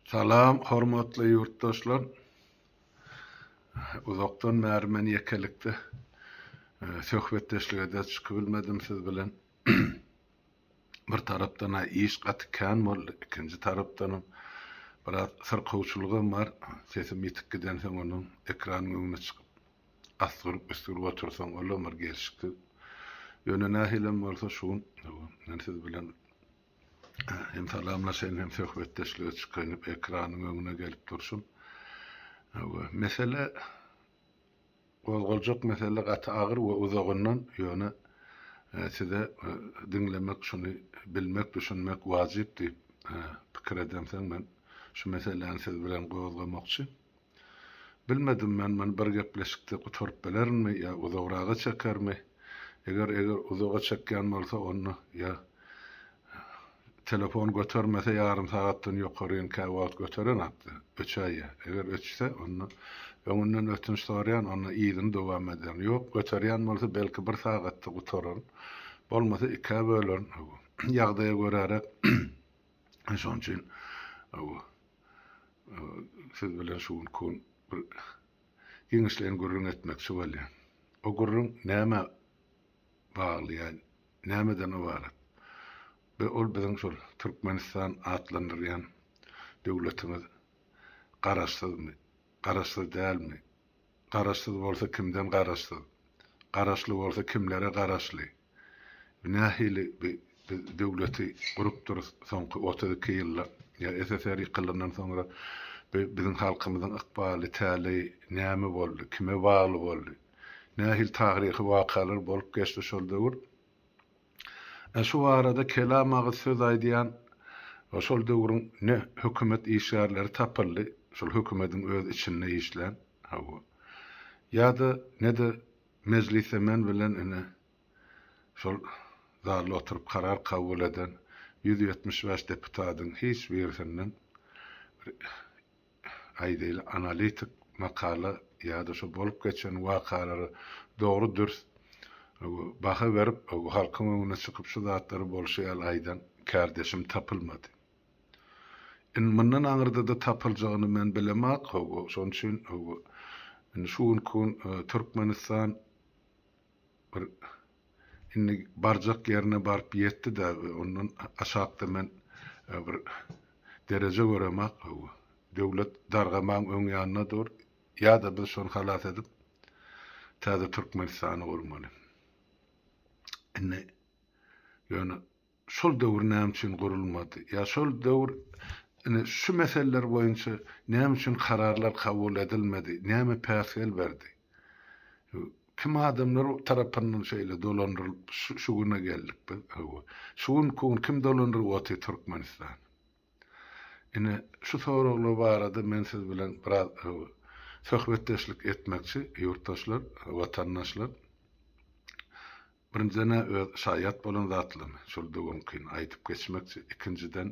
Salam hormatly ýurtdaşlar. Uzakdan bäri men ýekelikde söhbetdeşlige-de çykybilmedim siz bilen. Bir tarapdan-a iş gaty kän boldy, ikinji tarapdanam biraz syrkawçylygam bar. Sesim ýitip gidensoň onuň ekranyň öňüne çykyp asgyryp-üsgürip otursaň olam bir gelşiksiz. Ýöne nähilem bolsa şu gün men siz bilen hem salamlaşaýyn hem söhbetdeşlige çykaýyn diýip ekranyň öňüne gelip durşum. Mesele gozgaljak mesele gaty agyr we uzagyndan ýöne size diňlemek şuny bilmek düşünmek wajyp diýip pikir edemsoň men şu meseläni siz bilen gozgamakçy. Bilmedim men muny bir gepleşikde gutaryp bilerinmi ýa uzagraga çekermi? Eger eger uzaga çekýän bolsa onda ýa telefon götermese ýarym sagatdan ýokaryn käwagt göterenakda öçäýýär. Eger öçse onda öňünden ötünç soraýan onda yzyny dowam ederin. Ýok göterýän bolsa belki bir sagatda gutararyn. Bolmasa ikä bölerin. Ýagdaýa göräräk şonuň üçin Siz bilen şu günki gün bir giňişleýin gürrüň etmekçi bolýan. O gürrüň nämä bagly ýa nämeden ybarat? Be ol biziň şol Türkmenistan atlandyrýan döwletimiz garaşsyzmy, garaşsyz dälmi? Garaşsyz bolsa kimden garaşsyz? Garaşly bolsa kimlere garaşly? Nähili bi biz döwleti gurupdyrys soňky 32 ýylda ýa SSR ýykylandan soňra bi biziň halkymyzyň ykbaly, täleýi näme boldy, kime bagly boldy? Nähili taryhy wakalar bolup geçdi şol döwür? Ä şu barada kelam agyz söz aýdýan şol döwrüň ne hökümet işgärleri tapyldy, şol hökümediň öz içinde işlän, hawa, ýa-da ne-de mejlisde men bilen ine şol zalda oturyp karar kabul eden 175 deputadyň hiç birisinden bir aýdaýly analitik makala ýa-da şo bolup geçen wakalara dogry-dürs baha berip, halkyň öňüne çykyp şu zatlary bolşy ýaly aýdan kärdeşim tapylmady. Indi mundan aňyrda-da tapyljagyny men bilemok, şonuň üçin indi şu günki gün Türkmenistan bir indi barjak ýerine baryp ýetdi-dä, ondan aşakda men bir dereje göremak, döwlet dargamaň öň ýanynda dur, ýa-da biz şony halas edip, täze Türkmenistany gurmaly. Indi ýöne şol döwür näme üçin gurulmady? Ýa şol döwür ine şu meseleler boýunça näme üçin kararlar kabul edilmedi? Näme päsgel berdi? Kim adamlar tarapyndan şeýle dolandyrylyp şu güne geldik biz? Hawa. Şu günki gün kim dolandyryp otyr Türkmenistany? Ine şu soraglar barada men siz bilen biraz söhbetdeşlik etmekçi, ýurtdaşlar, watandaşlar. Birinjiden-ä öz şaýat bolan zatlarymy, şol döwrüňkini aýdyp geçmekçi, ikinjiden,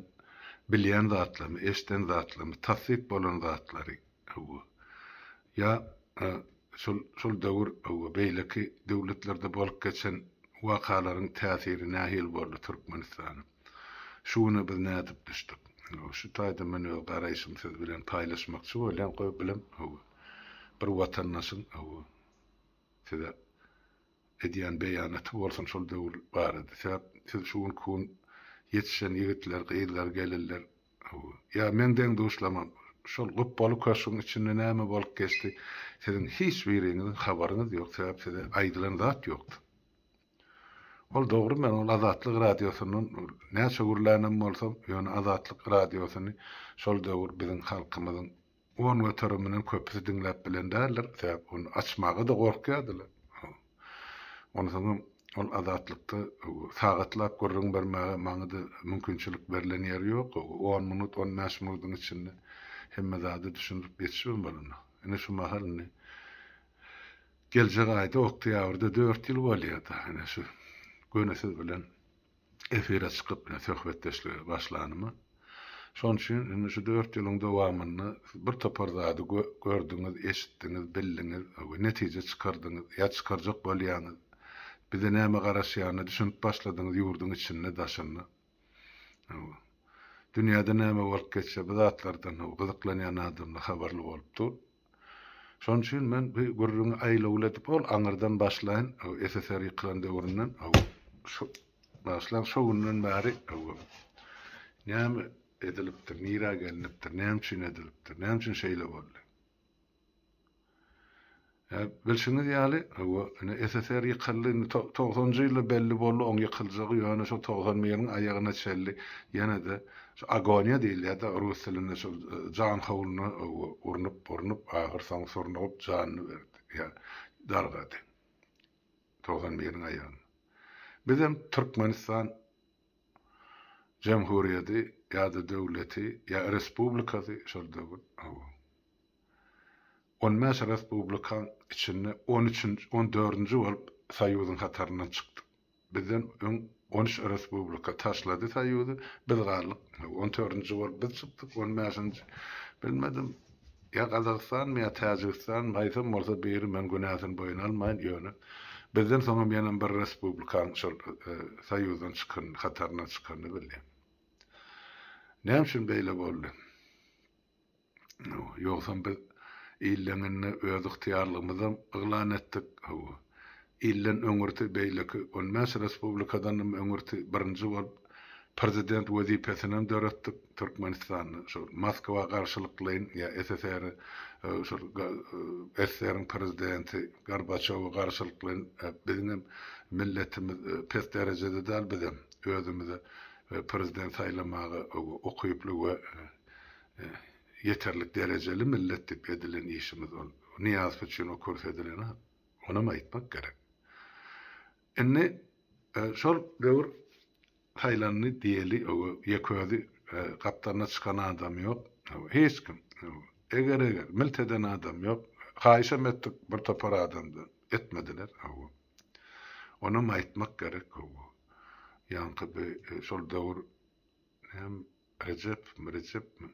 bilýän zatlarymy, eşiden zatlarymy, tassyk bolan zatlary, hawa, ýa şol şol döwür, hawa, beýleki döwletlerde bolup geçen wakalaryň täsiri nähili boldy Türkmenistana? Şu güne biz nädip düşdük? Şu taýda men öz garaýşymy siz bilen paýlaşmakçy bolýan, goý bilem, hawa, bir watandaşyň, hawa, size edýän beýanaty bolsun şol döwür barada. Sebäp siz şu günki gün ýetişen ýigitler, gyzlar, gelinler ýa meň deň-duşlamam şol gupbaly köşgüň içinde näme bolup geçdi siziň hiç biriňiziň habaryňyz ýok sebäp size aýdylan zat ýokdy. Ol dogry men ol Azatlyk radiosyndan näçe gürlänem bolsam ýöne Azatlyk radiosyny şol döwür biziň halkymyzyň On göteriminden köpüsi diňläp bilen däldir, sebäp ony açmaga-da gorkýardylar. Onsoňam ol Azatlykda sagatlap gürrüň bermäge maňa-da mümkinçilik berlen ýeri ýok. On minut, on bäş minudyň içinde hemme zady düşündirip ýetişibem bolanok. Ine şu mahal indi geljek aýda oktýabrda dört ýyl bolýar-da, ine şu göni siz bilen efire çykyp ine söhbetdeşlige başlanyma. Şonuň üçin indi şu dört ýylyň dowamynda siz bir topar zady gördüňiz, eşitdiňiz, bildiňiz we netije çykardyňyz ýa çykarjak bolýaňyz. Bize näme garaşýanyna düşünip başladyňyz ýurduň içinde, daşynda. Dünýäde näme bolup geçýär bu zatlardan gyzyklanýan adamlar habarly bolup dur. Şonuň üçin men bu gürrüňi aýlawly edip ol aňyrdan başlaýyn, SSR ýykylan döwründen şu başlan şo günden bäri näme edilipdir, nirä gelnipdir, näme üçin edilipdir, näme üçin şeýle boldy? Ýa, bilşiňiz ýaly, hawa, ine, SSR ýykyldy, indi togsanjy ýylda belli boldy oň ýykyljagy, ýöne şo 91 biriň aýagyna çenli ýene-de şu agoniýa diýilýär-de rus dilinde şol jan howluna urnup, urnup, ahyrsoňy surnugyp janyny berdi, ýa dargady. 91 biriň aýagynda. Bizem Türkmenistan Jemhuriýeti ýa-da döwleti ýa respublikasy şol döwür, hawa. 15 respublikaň içinde on üçünji, on dördünji bolup Soýuzyň hataryndan çykdyk. Bizden öň 13 respublika taşlady Soýuzy, biz galdyk. On dördünji bolup biz çykdyk, on bäşinji bilmedim, ýa Gazagystanmy ýa Täjigistanmy, haýsam bolsa biri, men günäsini boýun almaýyn, ýöne bizden soňam ýenem bir respublikaň şol Soýuzdan çykanyny, hataryndan çykanyny bilýän. Näme üçin beýle boldy? Ýogsam biz illeň indi öz ygtyýarlygymyzam yglan etdik. Hawa. Ilden öňürti beýleki on bäş respublikadanam öňürti birinji bolup prezident wezipesinem döretdik Türkmenistanda. Şol Moskwa garşylyklaýyn ýa SSR şol SSR-iň prezidenti Gorbaçýowa garşylyklaýyn biziňem milletimiz pes derejede däl bizem özümize prezident saýlamaga ukyply we ýeterlik derejeli millet diýip edilen işimiz ol. Nyýazow üçin o kurs edilen-ä. Onam aýtmak gerek. Indi şol döwür saýlandy diýeli, ýeke özi gapdalyna çykan adam ýok. Hiç kim. Eger-eger milt eden adam ýok. Haýyşam etdik bir topar adamdan. Etmediler. Onam aýtmak gerek. Ýaňky bi şol döwür Näme Rejepmi, Rejepmi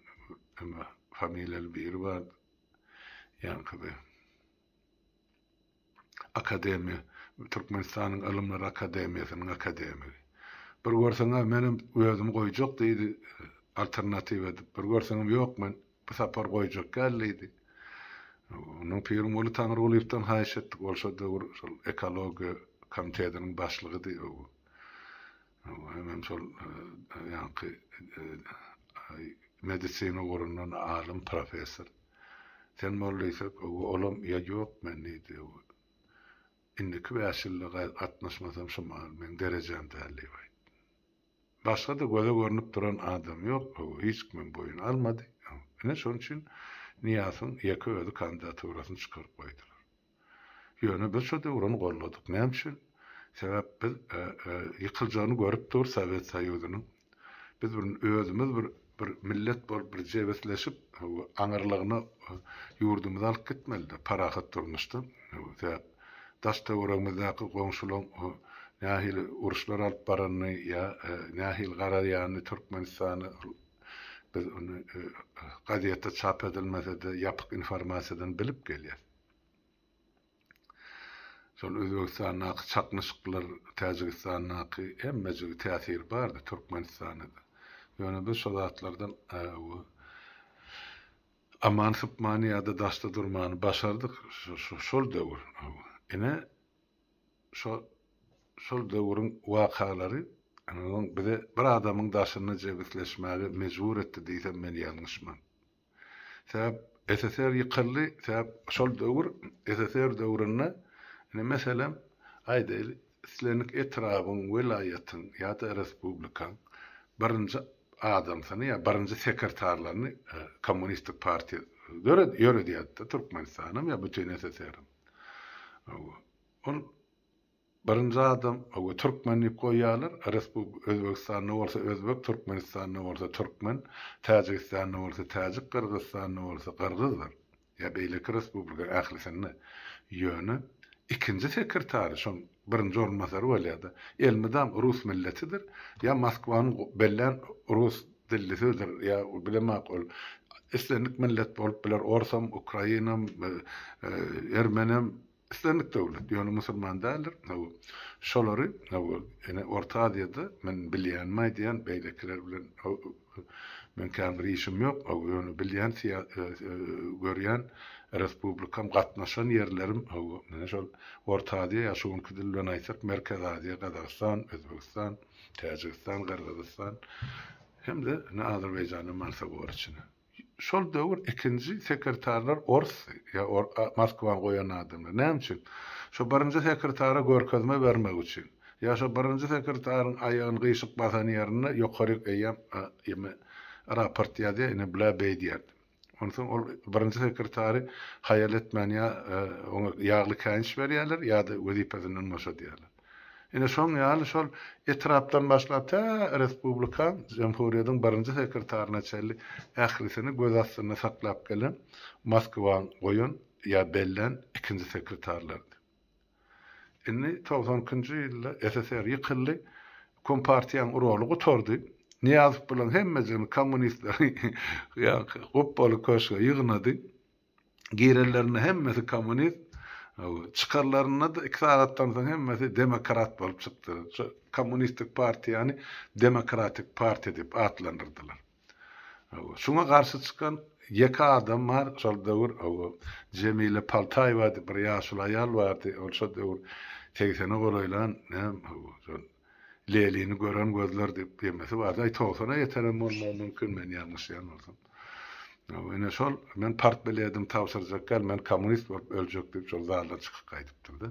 eme familiýaly biri bardy. Ýaňky bir akademiýa, Türkmenistanyň Ylymlar akademiýasynyň akademigi. Bir görseň-ä menem özümi goýjak diýdi, alternatiw edip. Bir görseňem ýok men bu sapar goýjak däl diýdi. Ondan Pirguly Taňrygulyýewden haýyş etdik, ol şo döwür şol ekologiýa komitetiniň başlygydy. Hemem şol ýaňky medisina ugrundan alym, professor. Sen bol diýsek, olam ýa ýok men diýdi. Indiki bäş ýylda gatnaşmasam şu mal meň derejäm däl diýip aýtdy. Başga-da göze görnüp duran adam ýok, hiç kimem boýun almady. Ine şonuň üçin Nyýazowyň ýeke özi kandidaturasyny çykaryp goýdular. Ýöne biz şo döwür ony golladyk. Näme üçin? Sebäp biz ýykyljagyny görüp dur Sowet Soýuzynyň. Biz bir özümiz bir bir millet bolup bir jebisleşip aňyrlygyna ýurdumyzy alyp gitmelidi parahat durmuşda. Sebäp daş töweregimizdäki goňşulaň nähili uruşlar alyp baranyny ýa nähili garaýanyny Türkmenistana biz ony gazetde çap edilmese-de ýapyk informasiýadan bilip gelýäs. Şol Özbegistandaky çaknyşyklar, Täjigistandaky hemmejigi täsiri bardy Türkmenistana-da. Ýöne biz şo zatlardan aman sypmany ýa-da daşda durmany başardyk şol döwür. Ine, şo şol döwrüň wakalary bize bir adamyň daşynda jebisleşmäge mejbur etdi diýsem men ýalňyşman. Sebäp SSR ýykyldy, sebäp şol döwür SSR döwründe ine meselem aýdaýly islendik etrabyň, welaýatyň ýa-da respublikaň birinji adamsyny ýa birinji sekretarlaryny kommunistik partiýa döred ýöredýärdi-de Türkmenistanam ýa bütin SSR-em. Ol Birinji adam we türkmen diýip goýýarlar, Respub Özbegistanda bolsa özbek, Türkmenistanda bolsa türkmen, Täjigistanda bolsa täjik, Gyrgyzystanda bolsa gyrgyzdyr. Ýa beýleki respublika ählisinde. Ýöne ikinji sekretary şoň birinji orunbasary bolýar-da. Elmydam rus milletidir. Ýa Moskwanyň bellän rus dillisidir, ýa bilemok ol islendik millet bolup biler, orsam, ukrainam, ermenem, Islendik döwlet, ýöne musulman däldir, hawa, şolary, hawa, ine, Orta Aziýada, men bilýänimi aýdýan, beýlekiler bilen, Men kän bir işim ýok, ýöne bilýän, görýän respublikam, gatnaşan ýerlerim, hawa, mine şol Orta Aziýa ýa şu günki dil bilen aýtsak, Merkezi Aziýa, Gazagystan, Özbegistan, Täjigistan, Gyrgyzystan hem-de ine Azerbaýjanam alsak bor içine. Şol döwür ikinji sekretarlar orsdy, ýa Moskwanyň goýan adamlary. Näme üçin? Şo birinji sekretara görkezme bermek üçin. Ýa şo birinji sekretaryň aýagyny gyşyk basan ýerinde ýokaryk eýýäm eme raport ýazýar, ine bla beý diýerdi. Onsoň ol birinji sekretary haýal etmän ýa oňa ýagly käýinç berýärler ýa-da wezipesinden boşadýarlar. Ine şoň ýaly şol etrapdan başlap tä respublikaň, jemhuriýediň birinji sekretaryna çenli ählisini göz astynda saklap gelen Moskwaň goýan ýa bellän ikinji sekretarlarydy. Indi 92-nji ýylda SSR ýykyldy, Kompartiýaň roly gutardy. Nyýazow bilen hemmejigini kommunistleri ýaňky gupbaly köşge ýygnady. Girenlerinde hemmesi kommunist, çykarlarynda-da iki sagatdan soň hemmesi demokrat bolup çykdylar. Şo kommunistik partiýany demokratik partiýa diýip atlandyrdylar. Şuňa garşy çykan ýeke adam bar, şol döwür Jemile Paltaýewa diýip bir ýaşuly aýal bardy, ol şo döwür segsene golaýlan, näme, şol Lelini gören gözler diýip ýemesi bardy, aý togsana ýetenem bolmagy mümkin, men ýalňyşýan bolsam. Ine şol, men partbiledimi tabşyrjak däl, men kommunist bolup öljek diýip şol zaldan çykyp gaýdypdyr-da.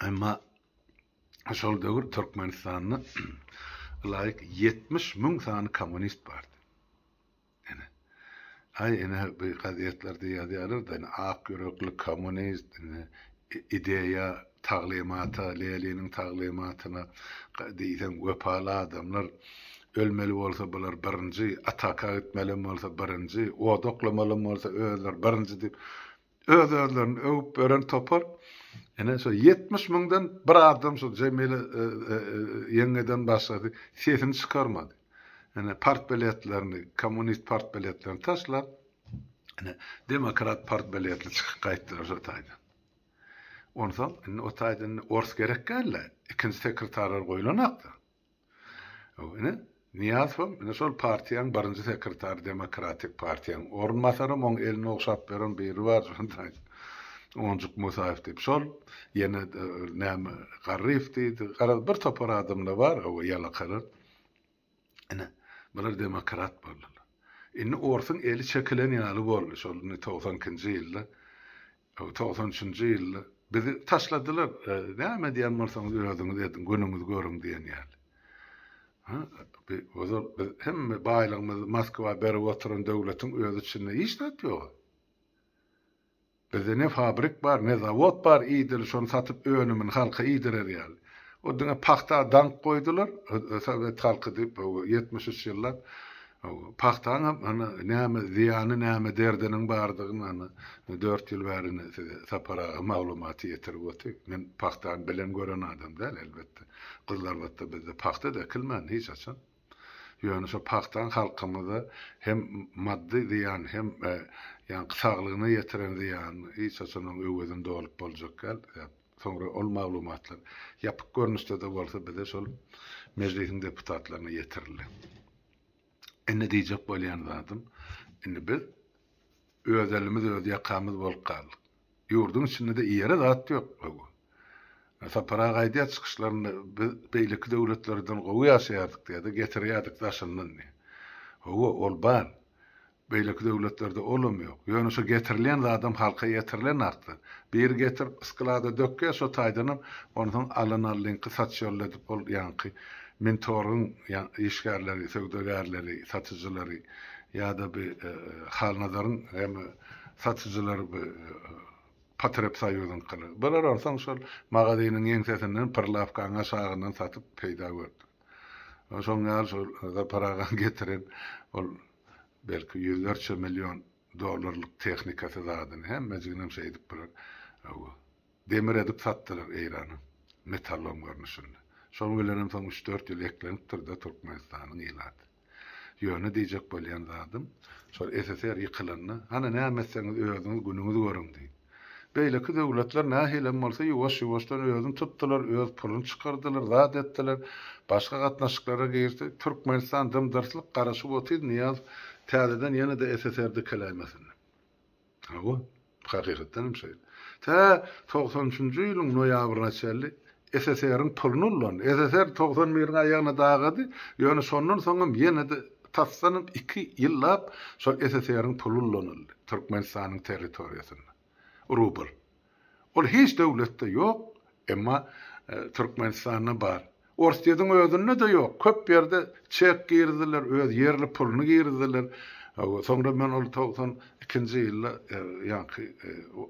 Emma şol döwür Türkmenistanda ylaýyk 70 müň sany kommunist bardy. Ine. Aý, ine, bu gazetlerde ýazýarlar-da, ine, ak ýürekli kommunist, ine, ideýa, taglymata, Leniniň taglymatyna diýseň wepaly adamlar. Ölmeli bolsa bular birinji, ataka gitmelem bolsa birinji, ot oklamalam bolsa özleri birinji diýip, Öz-özlerini öwüp ýören topar, ine, şo 70 müňden bir adam şo Jemile ýeňňeden başgasy sesini çykarmady. Ine, partbiletlerini, kommunist partbiletlerini taşlap, ine, demokrat partbiletli çykyp gaýtdylar şo taýdan. Onsoň, indi o taýdan indi ors gerek däl-de, ikinji sekretarlar goýlanakda. Ine, Nyýazowam ine şol partiýaň birinji sekretary Demokratik partiýaň orunbasaram oň elini ogşap ýören biri bar şonda Onjuk Musaýew diýip şol ýene näme Garryýew diýdi garaz bir topar adamlar bar o ýalakalar ine bular demokrat boldular. Indi orsuň eli çekilen ýaly boldy şol indi 92-nji ýylda 93-nji ýylda bizi taşladylar. Näme edýän bolsaňyz özüňiz ediň, günüňizi görüň diýen ýaly. Ha, bi ozal biz hemme baýlygymyzy Moskwa berip oturan döwletiň öz içinde hiç zat ýok. Bizde ne fabrik bar, ne zawod bar iýdirip, şony satyp önümini halka iýdirer ýaly. O diňe pagta daňyp goýdular, sowet halky diýip, 73 ýyllap. Pagtaňam ana näme zyýany näme derdiniň bardygyny ana dört ýyl bäri ine size Sapar aga maglumaty ýetirip otyr. Men pagtany bilen gören adam däl elbetde. Gyzlarbatda bizde pagta-da ekilmän hiç haçan. Ýöne şo pagtaň halkymyza hem maddy zyýany hem ýaňky saglygyna ýetiren zyýanyny hiç haçan oň öwezini dolup boljak däl. Soňra ol maglumatlar ýapyk görnüşde-de bolsa bize şol Mejlisiň deputatlaryna ýetirildi. Indi diýjek bolýan zadym, indi biz öz elimiz, öz ýakamyz bolup galdyk. Ýurduň içinde-de iýere zat ýok. Hawa. Sapar aga aýdýar çykyşlarynda, biz beýleki döwletlerden gowy ýaşaýardyk diýýär-de, getirýärdik daşyndan diýýär. Hawa, ol bar. Beýleki döwletlerde olam ýok. Ýöne şo getirilýän zadam halka ýetirilenakda. Biri getirip sklada dökýär şo taýdanam onsoň alan allyňky saç ýolly edip ol ýaňky Mintorgyň işgärleri, söwdagärleri, satyjylary ýa-da bi Halnazaryň hem satyjylary bi Potrebsoýuzyňkylar. Bular onsoň şol magazynyň ýeňsesinden pyrlawkaň aşagyndan satyp peýda gördü. Şoň ýaly şol Sapar agaň getiren ol belki ýüzlerçe million dollarlyk tehnikasy zadyny hemmejiginem şeýdip bular demir edip satdylar Eýrana metallom görnüşinde. Şoň bilenem soň üç-dört ýyl eklenipdir-de Türkmenistanyň ilaty. Ýöne diýjek bolýan zadym, şol SSR ýykylanda, hany näme etseňiz özüňiz günüňizi görüň diýip. Beýleki döwletler nähilem bolsa ýuwaş-ýuwaşdan özüni tutdular, öz puluny çykardylar, zat etdiler, başga gatnaşyklara girdi. Türkmenistan dym-dyrslyk garaşyp otyr Nyýazow täzeden ýene-de SSR dikeläýmesin diýip. Hawa, hakykatdan hem şeýle. Tä 93 üçünji ýylyň noýabryna çenli SSR-iň puluny ullandy. SSR 91-iň aýagyna dagady, ýöne şondan soňam ýene-de tasdanam iki ýyllap şol SSR-iň puly ullanyldy Türkmenistanyň territoriýasynda. Rubl. Ol hiç döwletde ýok, emma Türkmenistanda bar. Orsýetiň özünde-de ýok. Köp ýerde çek girizdiler, öz ýerli puluny girizdiler. Soňra men ol 92-nji ýylda ýaňky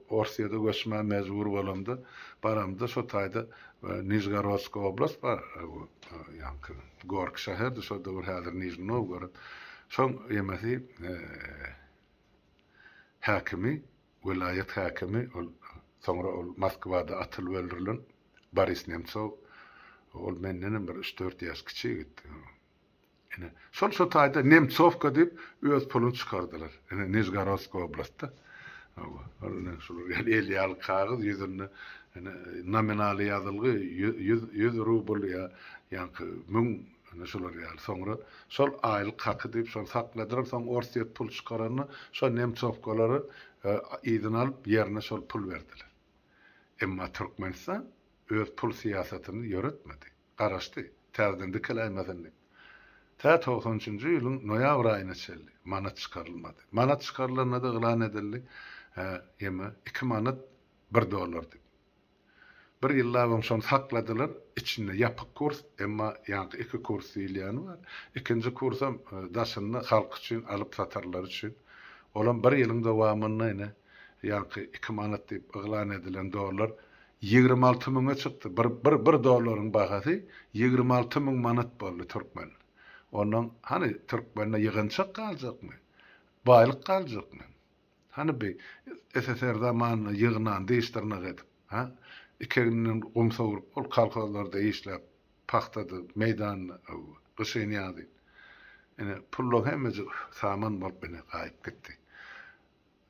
Orsýete göçmäge mejbur bolamda, baramda şo taýda Nižgorodskiý oblast bar, ýaňky Gorki şäherdi şo döwür, häzir Nižniý Nowgorod. Şoň ýemesi häkimi Welaýat häkimi ol soňra ol Moskwada atylyp öldürilen Boris Nemtsow ol mendenem bir üç-dört ýaş kiçi ýigitdi. Ine, şol şo taýda Nemtsowka diýip öz puluny çykardylar. Ine, Nižgorodskiý oblastda. Hawa, ol ine şular ýaly el ýaly kagyz ýüzünde ine nominaly ýazylgy 100 rubl ýa ýaňky 1000 ine şular ýaly. Soňra şol aýlyk haky diýip şony sakladylar. Soň Orsýet pul çykaranda şo Nemtsowkalary yzyna alyp ýerine şol pul berdiler. Emma Türkmenistan öz pul syýasatyny ýöretmedi. Garaşdy, täzeden dikeläýmesin diýip. Tä 93-nji ýylyň noýabr aýyna çenli manat çykarylmady. Manat çykarylanda-da yglan edildi, hä, ýeme, iki manat bir dollar diýip. Bir ýyllabam şony sakladylar, içinde ýapyk kurs, emma ýaňky iki kurs diýilýäni bar. Ikinji kursam daşynda halk üçin, alyp-satarlar üçin. Olam bir ýylyň dowamynda ine, ýaňky iki manat diýip yglan edilen dollar 26 müňe çykdy. Bir, bir, bir dollaryň bahasy 26 müň manat boldy türkmen. Ondan hany türkmende ýygynçak galjakmy? Baýlyk galjakmy? Hany bi SSR zamanynda ýygnan diş-dyrnak edip, ha? Iki egninden gum sowrup, ol kolhozlarda işläp, pagtada, meýdanda, gyşyn-ýazyn. Ine, pullaň hemmejigi saman bolup ine gaýyp gitdi.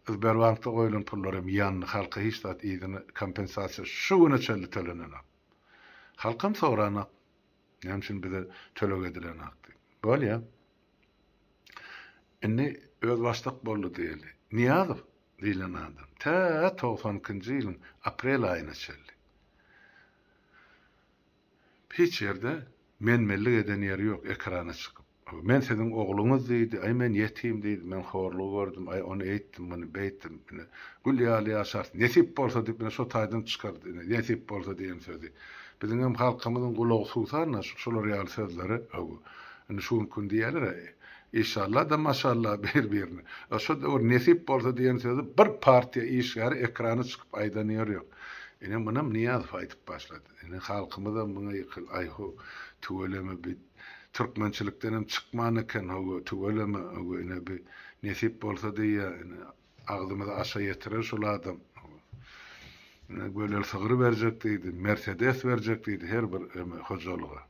Sberbankda goýlan pullar hem ýandy, halka hiç zat yzyna kompensasiýa şu güne çenli tölenenok. Halkam soranok, näme üçin bize töleg edilenok diýip. Bolýa. Indi özbaşdak boldy diýeli. Nyýazow diýlen adam tä 92-nji ýylyň aprel aýyna çenli hiç ýerde men-menlik eden ýeri ýok ekrana çykyp. Men siziň ogluňyz diýdi, aý men ýetim diýdi, men horlugy gördüm, aý ony eýtdim, muny beýtdim, ine gül ýaly ýaşarys, nesip bolsa diýip ine şo taýdan çykardy ine nesip bolsa diýen sözi. Biziňem halkymyzyň gulagy suwsan-da şular ýaly sözlere. Indi şu günki gün diýýärler-ä, Işalla-da maşalla bir-birine. A şo döwür nesip bolsa diýen sözi bir partiýa işgäri ekrana çykyp aýdan ýeri ýok. Ine munam Nyýazow aýdyp başlady. Ine halkymyzam muňa ýykyldy. Aý-how, tüweleme bi türkmençilikdenem çykman eken, hawa, tüweleme, hawa, ine bi nesip bolsa diýýär, ine agzymyzy aşa ýetirer şul adam. Hawa. Ine göleli sygyr berjek diýdi, mersedes berjek diýdi her bir hojalyga.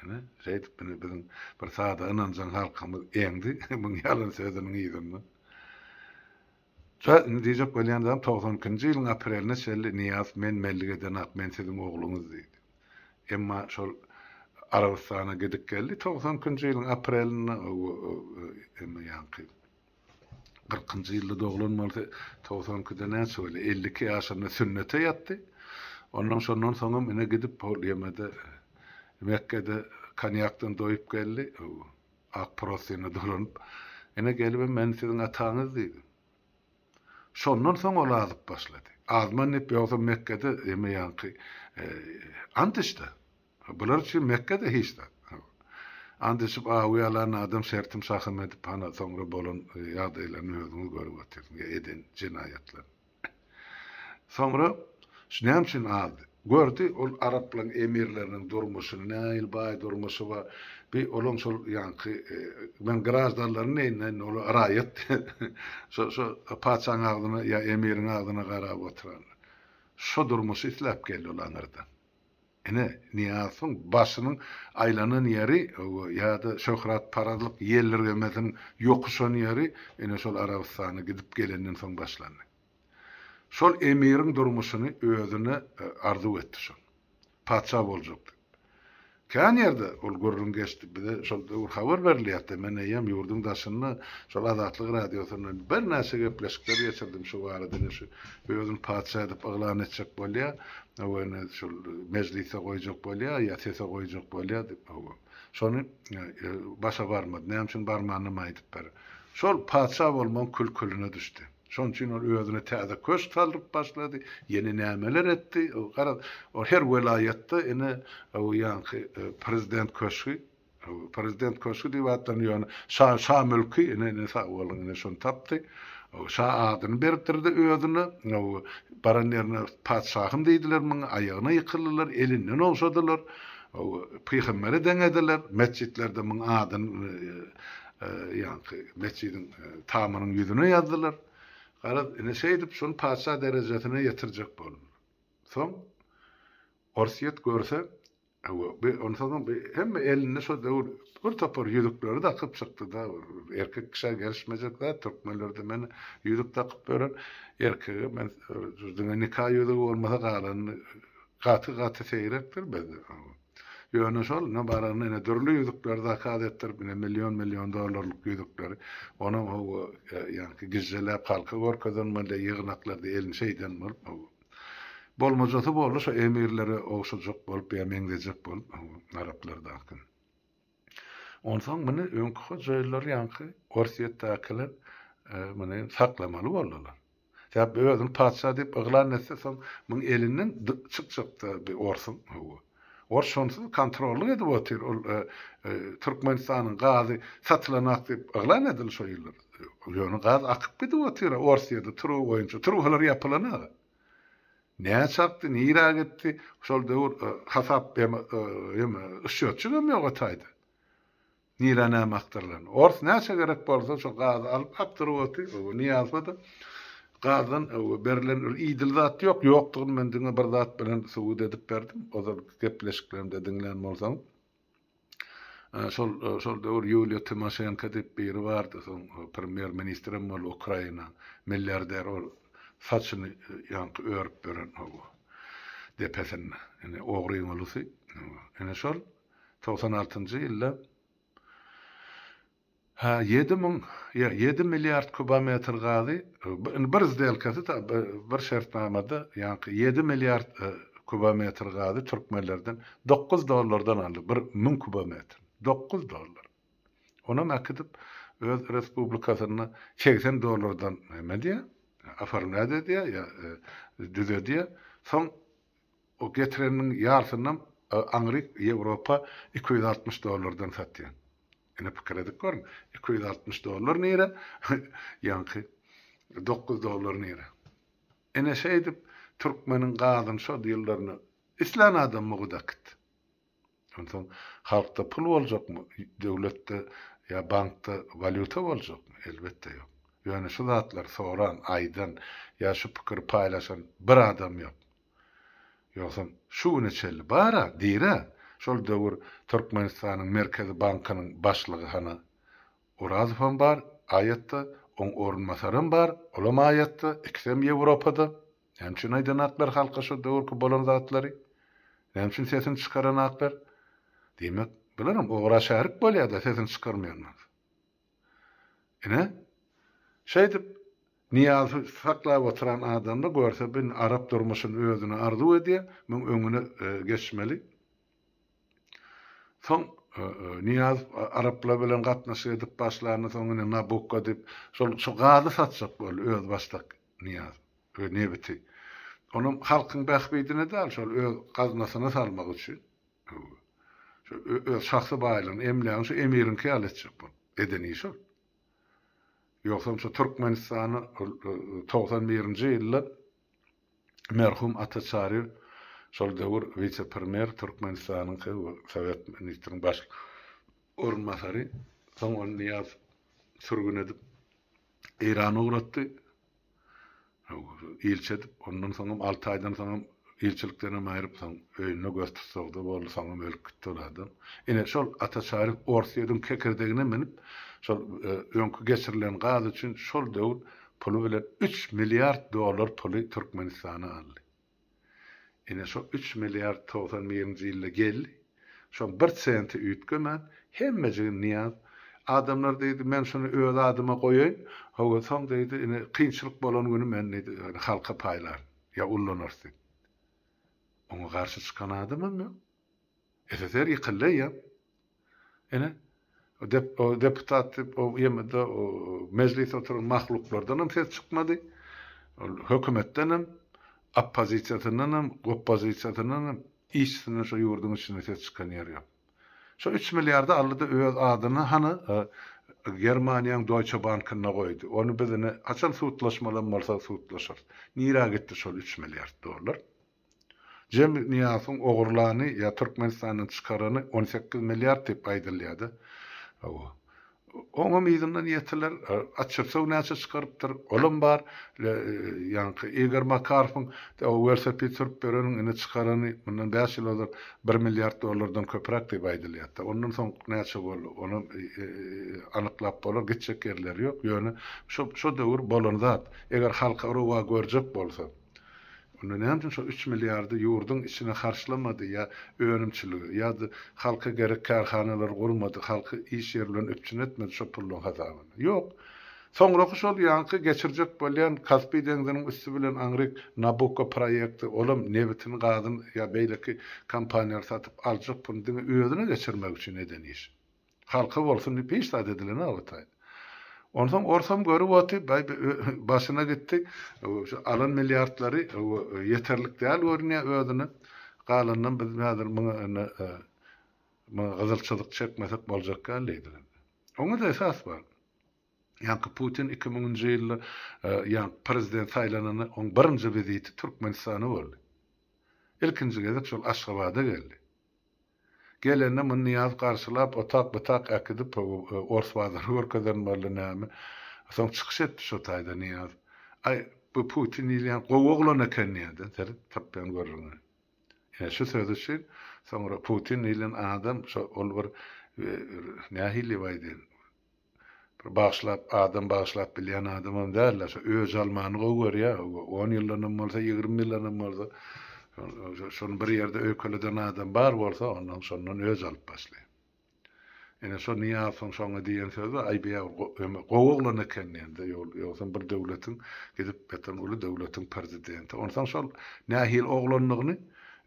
Ine, şeýdip ine biziň bir sada ynanjaň halkymyz eňdi muň ýalan sözüniň yzyndan. Şa indi diýjek bolýan zadym 92-nji ýylyň apreline çenli Nyýazow men menlik edenak, men siziň ogluňyz diýdi. Emma şol Arabystana gidip geldi 92-nji ýylyň aprelinde emma ýaňky Kyrkynjy ýylda doglan bolsa, 92-de näçe bolýar? 52 ýaşynda sünnete ýatdy. Ondan şondan soňam ine gidip hol ýemede Mekgede konýakdan doýup geldi. Ak prostynda dolanyp. Ine gelibem men siziň ataňyz diýdi. Şondan soň ol azyp başlady. Azman diýip ýogsa Mekgede ýeme ýaňky ant içdi. Bular üçin Mekge-de hiç zat. Ant içip awy alan adam şertim şahym edip hana soňra bolan ýagdaýlaryny özüňiz görüp otyrsyňyz ýa eden jenaýatlaryny. Soňra şu näme üçin azdy? Gördi ol araplaryň emirleriniň durmuşyny nähili baý durmuşy bar. Bi olaň şol ýaňky men graždanlaryny diýeýin indi olar raýat şo şo patyşaň agzyna ýa emiriň agzyna garap oturanlar. Şo durmuşy isläp geldi ol aňyrdan. Ine, Nyýazowyň başynyň aýlanan ýeri ýa-da şöhratparazlyk ýeldirgemesiniň ýokuşan ýeri ine şol Arabystana gidip gelenden soň başlandy. Şol emiriň durmuşyny özüne arzuw etdi şol. Patyşa boljak diýip. Kän ýerde ol gürrüň geçdi. Bize şol döwür habar berilýärdi. Men eýýäm ýurduň daşynda şol Azatlyk radiosyndan birnäçe gepleşikler geçirdim şu barada. Ine şu özüni patyşa edip yglan etjek bolýar. Hawa ine şol mejlise goýjak bolýar ýa sese goýjak bolýar diýip. Hawa. Şony başa barmady. Näme üçin barmanynam aýdyp ber. Şol patyşa bolmagyň kül-külüne düşdi. Şonuň üçin ol özüne täze köşk saldyryp başlady, ýene nämeler etdi, garaz, ol her welaýatda ine ýaňky prezident köşgi, prezident köşgi diýip atlanýar, ýöne şa, şa mülki, ine, ine sag boluň, ine şony tapdy. Şa adyny beripdirdi özüne, baran ýerine patyşahym diýdiler muňa, aýagyna ýykyldylar, elinden ogşadylar, pygambere deňediler, metjitlerde muň adyny ýaňky metjidiň tamynyň ýüzüne ýazdylar. Garaz, ine şeýdip şuny patyşa derejesine ýetirjek boldular. Soň Orsýet görse, hawa, bi onsoňam bi hemme elinde şo döwür bir topar ýüzükleri dakyp çykdy-da, erkek kişä gelişmejek zat, türkmenlerde men ýüzük dakyp ýören erkege men diňe nika ýüzügi bolmasa galanyny gaty-gaty seýrekdir bizde. Ýöne şol ine baranda ine dürli ýüzükleri zakaz etdirip ine million-million dollarlyk ýüzükleri onam hawa ýaňky gizjeläp halka görkezen bolýa ýygnaklarda elini şeýden bolup hawa bolmajasy boldy şo emirlere ogşajak bolup ýa meňzejek bolup hawa araplardaky. Onsoň muny öňki hojaýynlar ýaňky Orsýetdäkiler muny saklamaly boldular. Sebäp özüni patyşa diýip yglan etse soň muň elinden çykjakda bi orsuň hawa. Ors şonsuz kontrollyk edip otyr ol Türkmenistanyň gazy satylanak diýip yglan edildi şo ýyllar. Ýöne gaz akyp gidip otyr Orsýede truba boýunça trubalar ýapylanak. Näçe akdy nirä gitdi şol döwür hasap ýa ýa ýok o taýda. Nirä näme akdyrylan. Ors näçe gerek bolsa şo gazy alyp akdyryp otyr. Nyýazowa-da gazdan berlen bir idil zat ýok. Ýokdugyny men diňe bir zat bilen subut edip berdim. Ozalky gepleşiklerimde diňlän bolsaň. Şol şol döwür Ýuliýa Timoşenko diýip biri bardy. Soň premýer ministrem boldy Ukrainaň. Milliarder ol saçyny ýaňky örüp beren hawa. Depesinde. Ine ogryň ulusy. Ine şol 96-njy ýylda hä 7000 ýa 7 milliard kubometr gazy indi bir zdelkasy ta bir şertnamada ýaňky 7 milliard kubometr gazy türkmenlerden 9 dollardan aldy bir müň kubometr 9 dollar. Onam äkidip öz respublikasynda 80 dollardan näme diýýär oformlýat edýär ýa düzedýär soň O getireniniň ýarsynam aňryk Ýewropa 260 dollardan satýan. Ine pikir edip görüň, 260 dollar nire, ýaňky 9 dollar nire. Ine şeýdip türkmeniň gazyny şol ýyllarynda islän adam mugt äkitdi. Onsoň halkda pul boljakmy, döwletde ýa bankda walýuta boljakmy? Elbetde ýok. Ýöne şu zatlary soran, aýdan ýa şu pikiri paýlaşan bir adam ýok. Ýogsam şu güne çenli bar-a, diri-ä şol döwür Türkmenistanyň Merkezi bankynyň başlygy hana Orazowam bar, aýatda, oň orunbasaram bar, olam aýatda, ikisem Ýewropada. Näme üçin aýdanaklar halka şo döwürki bolan zatlary? Näme üçin sesini çykaranaklar? Diýmek, bularam ogra şärik bolýa-da sesini çykarmaýan bolsa. Ine, şeýdip, Nyýazowy saklap oturan adamlar görse bu indi arap durmuşyny özüne arzuw edýär, muň öňüne geçmeli. Soň Nyýazow araplar bilen gatnaşyk edip başlanda soň ine Nabukko diýip, şol şo gazy satjak boldy özbaşdak Nyýazow. We nebiti. Onam halkyň bähbidine däl, şol öz gaznasyna salmak üçin. Şo öz şahsy baýlygyny, emlägini şu emiriňki ýaly etjek bolup eden işi ol. Ýogsam şu Türkmenistany 91-nji ýylda merhum Ata Çaryýew şol döwür wise-premýer Türkmenistanyňky we sowet ministriň baş orunbasary, soň ony Nyýazow sürgün edip Eýrana ugratdy. Ilçi edip, ondan soňam alty aýdan soňam ilçilikdenem aýryp, soň öýünde göz tussagda boldy, soňam ölüp gitdi ol adam. Ine, şol Ata Çaryýew Orsýediň kekirdegine münüp, şol öňki geçirilen gaz üçin şol döwür puly bilen üç milliard dollar puly Türkmenistana aldy. Ine şo üç milliard 91-nji ýylda geldi. Şoň bir senti üýtgemän, hemmejigini Nyýaz, adamlar diýdi, men şuny öz adyma goýaýyn, hawa, soň diýdi, ine kynçylyk bolan güni men diýdi, halka paýlaryn, ýa ullanarys diýip. Oňa garşy çykan adamam ýok. SSR ýykyldy eýýäm. Ine, o dep, o deputat diýip, o ýemede o mejlisde oturan mahluklardanam ses çykmady. Ol hökümetdenem, oppozisiýasyndanam, goppozisiýasyndanam, işçisinden şo ýurduň içinde ses çykan ýeri ýok. Şo üç milliardy aldy-da öz adyna hany Germaniýaň Deutsche Bankynda goýdy. Ony biz ine haçan sudlaşmalam bolsa sudlaşarys. Nirä gitdi şol üç milliard dollar? Jem Nyýazowyň ogurlany ýa Türkmenistandan çykarany 18 milliard diýip aýdylýardy. Hawa. Oňam yzyndan ýetiler. Açyrsow näçe çykarypdyr, olam bar. Ýaňky Igor Makarowyň o welosiped sürüp ýöreniň indi çykarany mundan bäş ýyl ozal bir milliard dollardan köpräk diýip aýdylýardy. Ondan soň näçe boldy, onam anyklap bolar, gitjek ýerleri ýok. Ýöne şo şo döwür bolan zat. Eger halka rowa görjek bolsa, Onda näme üçin şol üç milliardy ýurduň içine harçlamady ýa önümçilige, ýa-da halka gerek kärhanalary gurmady, halky iş ýeri bilen üpjün etmedi şo pulluň hasabyna? Ýok. Soňraky şol ýaňky geçirjek bolýan Kaspi deňziniň üsti bilen aňryk Nabukko proýekti, olam nebitini, gazyny ýa beýleki kompaniýalar satyp aljak puluny diňe özüne geçirmek üçin eden işi. Halka bolsun diýip hiç zat edilenok o taýda. Onsoň orsam görüp oty, baý başyna gitdi. Şu alan milliardlary ýeterlik däl görünýär özüne. Galanynam biz häzir muňa indi muňa gyzyl çyzyk çekmesek boljak däl diýdiler. Oňa-da esas bar. Ýaňky Putin iki müňünji ýylda ýaňky prezident saýlananda oň birinji wiziti Türkmenistana boldy. Ilkinji gezek şol Aşgabada geldi. Gelende muny Nyýaz garşylap, otak-butak äkidip, ors bazary görkezen boldy näme. Soň çykyş etdi şo taýda Nyýaz. Aý, bu Putin diýilýän gowy oglan eken diýýär-de, seret, tapýan gürrüňi. Ine, şu sözi üçin soňra Putin diýlen adam şo ol bir nähili diýip aýdaýyn, Bir bagyşlap, adam bagyşlap bilýän adamam däl-de, şo öç almany gowy görýär. On ýyldanam bolsa, 20 ýyldanam bolsa, şony bir ýerde öýkeleden adam bar bolsa, ondan şondan öç alyp başlaýar. Ine, şo Nyýazowyň şoňa diýen sözi, aý, bu gowy oglan eken diýende, ýogsam bir döwletiň gidip ýatan uly döwletiň prezidenti. Onsoň şol nähili oglandygyny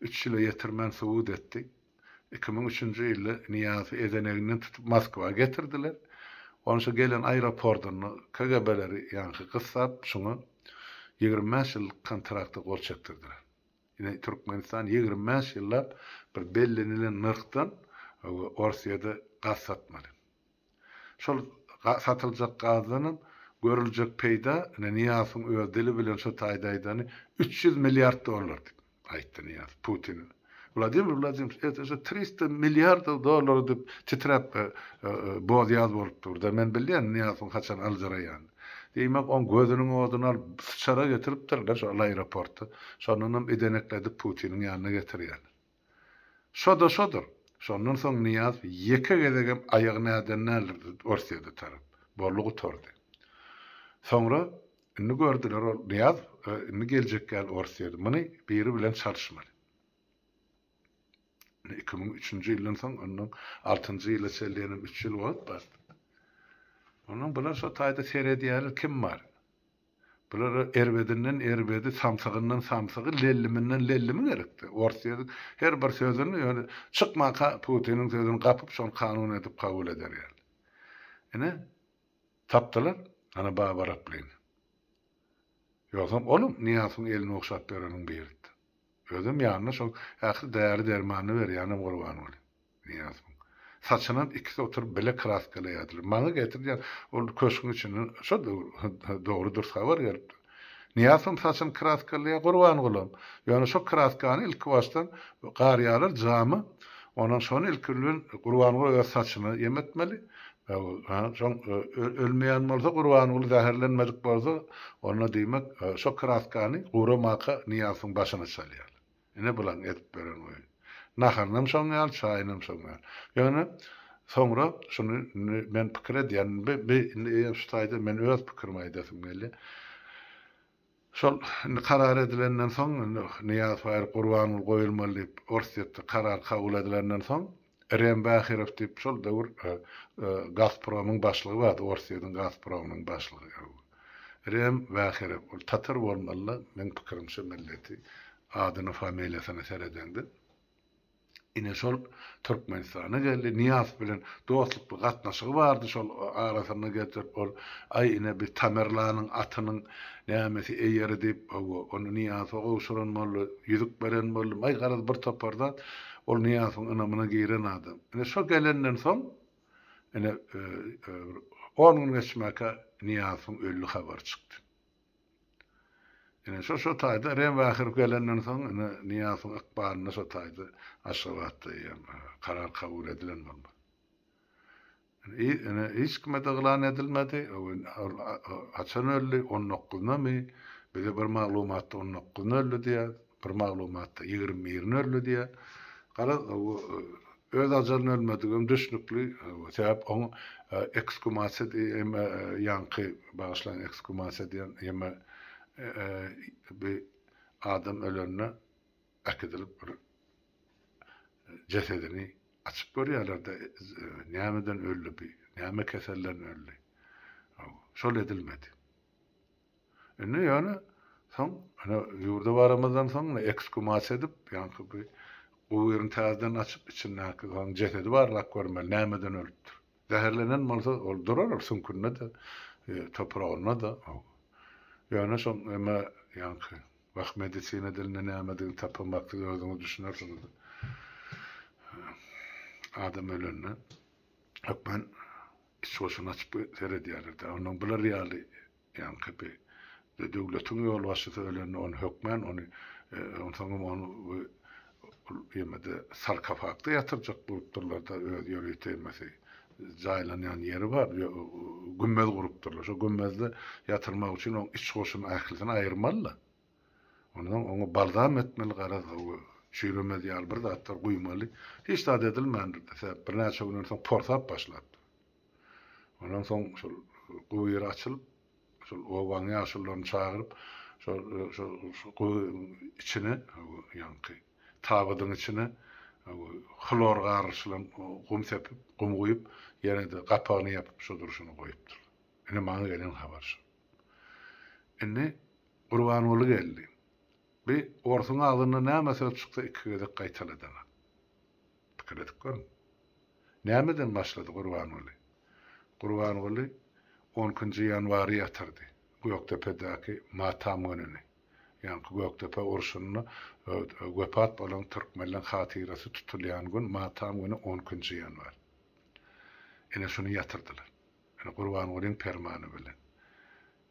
üç ýyla ýetirmän subut etdi. 2003-nji ýylda Nyýazowy ezeneginden tutup Moskwa getirdiler. Ony şo gelen aeropordunda KGB-leri ýaňky gyssap şuňa 25 ýyllyk kontrakta gol çekdirdiler. Ine Türkmenistan 25 ýyllap bir bellenilen nyrhdan Orsýede gaz satmaly. Şol satyljak gazdanam görüljek peýda, ine Nyýazowyň öz dili bilen şo taýda aýdany, 300 milliard dollar diýip aýtdy Nyýazow Putine. Wladimir Wladimirowiç, это же trista milliardow dollar diýip titräp boz-ýaz bolup durdy. Men bilýän Nyýazowyň haçan aljyraýanyny. Diýmek, oň gözüniň oduny alyp, syçara getiripdirler şol aeroportda. Şondanam idenekledip Putiniň ýanyna getirýärler. Şo-da şodur. Şondan soň Nyýazow ýeke gezegem aýagyny äden däldir Orsýete tarap. Boldy gutardy. Soňra indi gördüler ol Nyýazow indi geljek ýaly Orsýete. Muny biri bilen çalyşmaly. Indi 2003-nji ýyldan soň ondan altynjy ýyla çenli ýene üç ýyl wagt bar. Ondan bular şo taýda seredýärler kim bar. Bulara erbedinden erbedi, samsygyndan samsygy, lelliminden lellimi gerekdi. Orsýetiň her bir sözüni ýöne çykmanka Putiniň sözüni gapyp şony kanun edip kabul eder ýaly. Ine, tapdylar, ana Baba Raplyny. Ýogsam olam Nyýazowyň elini ogşap ýöreniň biridi. Özem ýanyna şol ähli däri-dermanyny berýänem Gurbanguly. Nyýazowyň. Saçynam ikisi oturyp bile kraskalaýardylar. Maňa getirýän ol köşgüň içinden şo dogry dürs habar gelipdir. Nyýazowam saçyny kraskalaýar, Gurbangulam. Ýöne şo kraskany ilki başdan garýarlar jama. Ondan şony ilki bilen Gurbanguly öz saçyna ýem etmeli. Soň ölmeýän bolsa Gurbanguly zäherlenmedik bolsa, onda diýmek şo kraskany guramaka Nyýazowyň başyna çalýarlar. Ine bulaň edip beren oýny. Naharynam şoň ýaly, çaýynam şoň ýaly. Ýöne Soňra şuny indi men pikir edýän, bi bi indi eýýäm şu taýda men öz pikirimi aýdasym gelýär. Şol indi karar edilenden soň, indi Nyýazow aýryp Gurbanguly goýulmaly diýip Orsýetde karar kabul edilenden soň, Rem Bahyrow diýip şol döwür Gazpromyň başlygy bardy, Orsýetiň Gazpromynyň başlygy. Rem Bahyrow, ol tatar bolmaly-da, meň pikirimçe milleti, adyna, familiýasyna seredeňde. Ine şol Türkmenistana geldi. Nyýazow bilen dostlukly gatnaşygy bardy şol arasynda getirip ol aý ine bi Tamerlanyň atynyň nämesi eýeri diýip hawa ony Nyýazowa gowşuran boldy, ýüzük beren boldy. Aý garaz bir topar zat ol Nyýazowyň ynamyna giren adam. Ine şo gelenden soň ine bir on gün geçmäkä Nyýazowyň öldi habary çykdy. Ine, şo şo taýda Rem Bahyrow gelenden soň, ine, Nyýazowyň ykbalynda şo taýda Aşgabatda eýýäm karar kabul edilen bolmaly. Ine, ine, hiç kime-de yglan edilmedi. Ol haçan öldi? On dokuzynamy? Bize bir maglumatda on dokuzyna öldi diýýär, bir maglumatda 21-ine öldi diýýär. Garaz, Öz ajalyna ölmedigem düşnükli, sebäp oň eksgumasiýa diýen ýaňky bagyşlaň eksgumasiýa diýen ýeme bi adam ölende äkidilip bir jesedini açyp görýärlerde nämeden öldi bi, näme keselden öldi. Şol edilmedi. Indi ýöne soň ine ýurda baramyzdan soň ine eksgumasiýa edip, ýaňky bir gubyryny täzeden açyp, içindäki soň jesedi barlap görmeli, nämeden ölüpdir. Zäherlenen bolsa ol durar ol süňkünde-de, topragynda-da. Ýöne şoň eme ýaňky wah medisina dilinde nämedigini tapamak siz özüňiz düşünersiňiz. Adam ölende hökman iç goşuny açyp seredýärler-dä. Onnoň bular ýaly Ýaňky bi döwletiň ýolbaşçysy ölende ony hökmän ony onsoňam ony bu ol ýemede sarkofagda ýatyrjak bolupdyrlarda öz ýörite emesi jaýlanýan ýeri bar gümmez gurupdyrlar şo gümmezde ýatyrmak üçin oň iç goşuny ählisini aýyrmalyda ondan oňa balzam etmeli garaz çüýremez ýaly bir zatlar guýmaly hiç zat edilmändir sebäp birnäçe günden soň porsap başlapdyr. Ondan soň şol gubyr açylyp, şol obaň ýaşulularyny çagyryp, şol şol gubyryň içine, ýaňky tabydyň içine hlor garyşylan gum sepip, gum guýup, ýene-de gapagyny ýapyp şo durşuna goýupdyrlar. Ine maňa gelen habar şol. Indi Gurbanguly geldi. Bi orsuň agzyndan näme söz çyksa iki gezek gaýtaladanok. Pikir edip görüň. Nämeden başlady Gurbanguly? Gurbanguly on ikinji ýanwary ýatyrdy. Gökdepedäki matam gününi. Ýaňky Gökdepe urşunda wepat bolan türkmenleň hatyrasy tutulýan gün, matam güni on ikinji ýanwar. Ine şuny ýatyrdylar. Ine Gurbangulyň permany bilen.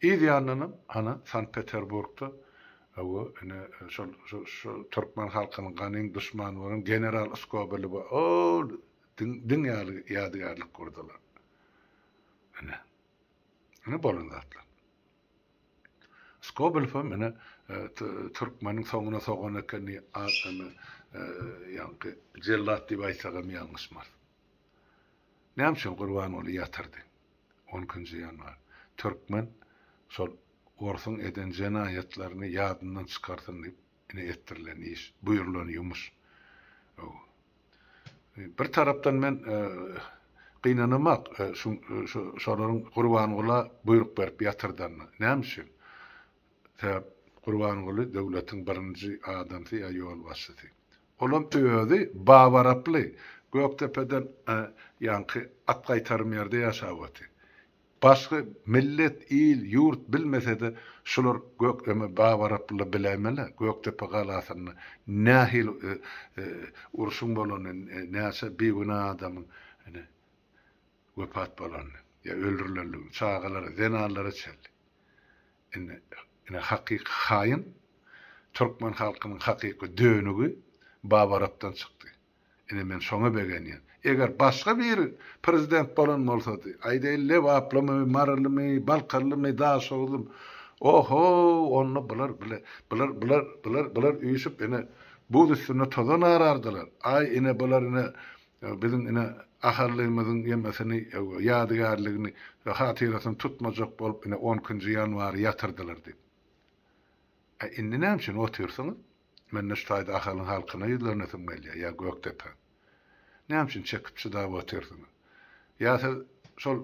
Yz ýanyndanam ana Sankt-Peterburgda hawa ine şol şo türkmen halkynyň ganym duşmany bolan general Skobelewe ol diň diň ýaly ýadygärlik gurdular. Ine. Ine bolan zatlar. Skobelewem ine türkmeniň soňuna sogan ekeni adamy ýaňky jellat diýip aýtsagam ýalňyşmarys. Näme üçin Gurbanguly ýatyrdy? On ikinji ýanwar. Türkmen şol orsuň eden jenaýatlaryny ýadyndan çykarsyn diýip ine etdirilen iş, buýrulan ýumuş. Bir tarapdan men gynanamak şu şolaryň Gurbangula buýruk berip ýatyrdanyna. Näme üçin? Sebäp Gurbanguly döwletiň birinji adamsy ýa ýolbaşçysy. Olam özi Babaraply, Gökdepeden ýaňky at gaýtarym ýerde ýaşap otyr. Başga millet, il, ýurt bilmese-de şular Gök eme Babaraplylar biläýmeli, Gökdepe galasynda nähili urşuň bolanyny, näçe bigünä adamyň ine wepat bolanyny ýa öldürilenligini, çagalara, zenanlara çenli. Indi ine hakyky haýyn, türkmen halkynyň hakyky dönügi Babarapdan çykdy. Ine men şoňa begenýän. Eger başga biri prezident bolan bolsady, aýdaýly Lebaplymy, Marylymy, Balkanlymy, Daşoguzlymy, oho, onda bular bile, bular, bular, bular, bular üýşüp ine buz üstünde tozan arardylar. Aý ine bular ine biziň ine. Ahallymyzyň ýemesini, ýadygärligini, hatyrasyny tutmajak bolup ine on ikinji ýanwary ýatyrdylar diýip. A indi näme üçin otyrsyňyz? Mende şu taýda Ahalyň halkyna ýüzlenesim gelýär, ýa Gökdepä. Näme üçin çekip çydap otyrsyňyz? Ýa siz şol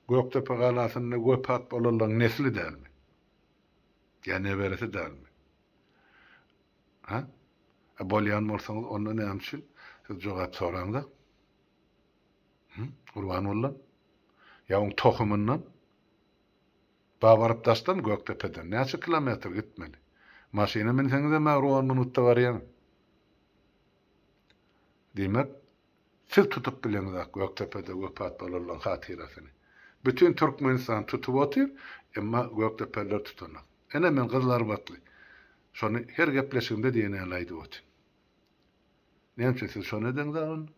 Gökdepe galasynda wepat bolanlaryň nesli dälmi? Ýa neberesi dälmi? Hä? A bolýan bolsaňyz onda näme üçin siz jogap soraňzok? Hü? Gurbangulydan? Ýa oň tohumyndan? Ba baryp daşdan Gökdepeden näçe kilometr gitmeli? Maşyna münseňizem-ä bir on minutda barýaňyz. Diýmek, siz tutup bileňizok Gökdepede wepat bolanlaryň hatyrasyny. Bütin Türkmenistan tutup otyr, emma gökdepeliler tutanok. Ine men gyzylarbatly. Şony her gepleşigimde diýen ýaly aýdyp otyryn. Näme üçin siz şony edeňzok onda?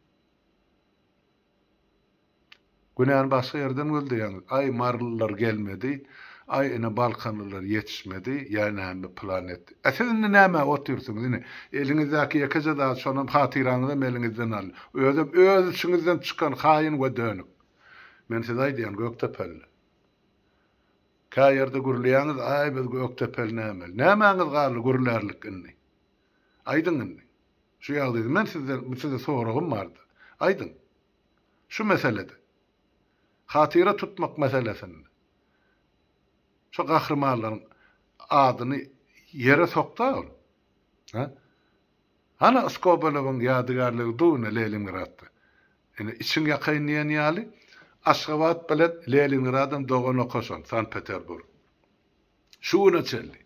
Günäni başga ýerden gözleýäňiz. Aý marylylar gelmedi, aý ine balkanlylar ýetişmedi, ýa näme pylan etdi. A siz indi nämä otyrsyňyz ine eliňizdäki ýekeje zat şonam hatyraňyzam eliňizden aldy. Özem öz içiňizden çykan haýyn we dönük. Men size aýdýan gökdepeli. Kä ýerde gürleýäňiz aý biz gökdepeli nämeli. Nämäňiz galdy gürlärlik indi. Aýdyň indi. Şu ýagdaýda men sizden size soragym bardy. Aýdyň. Şu meselede. Hatyra tutmak meselesinde. Şu gahrymanlaryň adyny ýere sokda ol. Ha? Hana Skobelewiň ýadygärligi dur ine Leningradda. Ine içiň ýakaýyn diýen ýaly Aşgabat bilen Leningradam dogan okaşan Sankt-Peterburg. Şu güne çenli.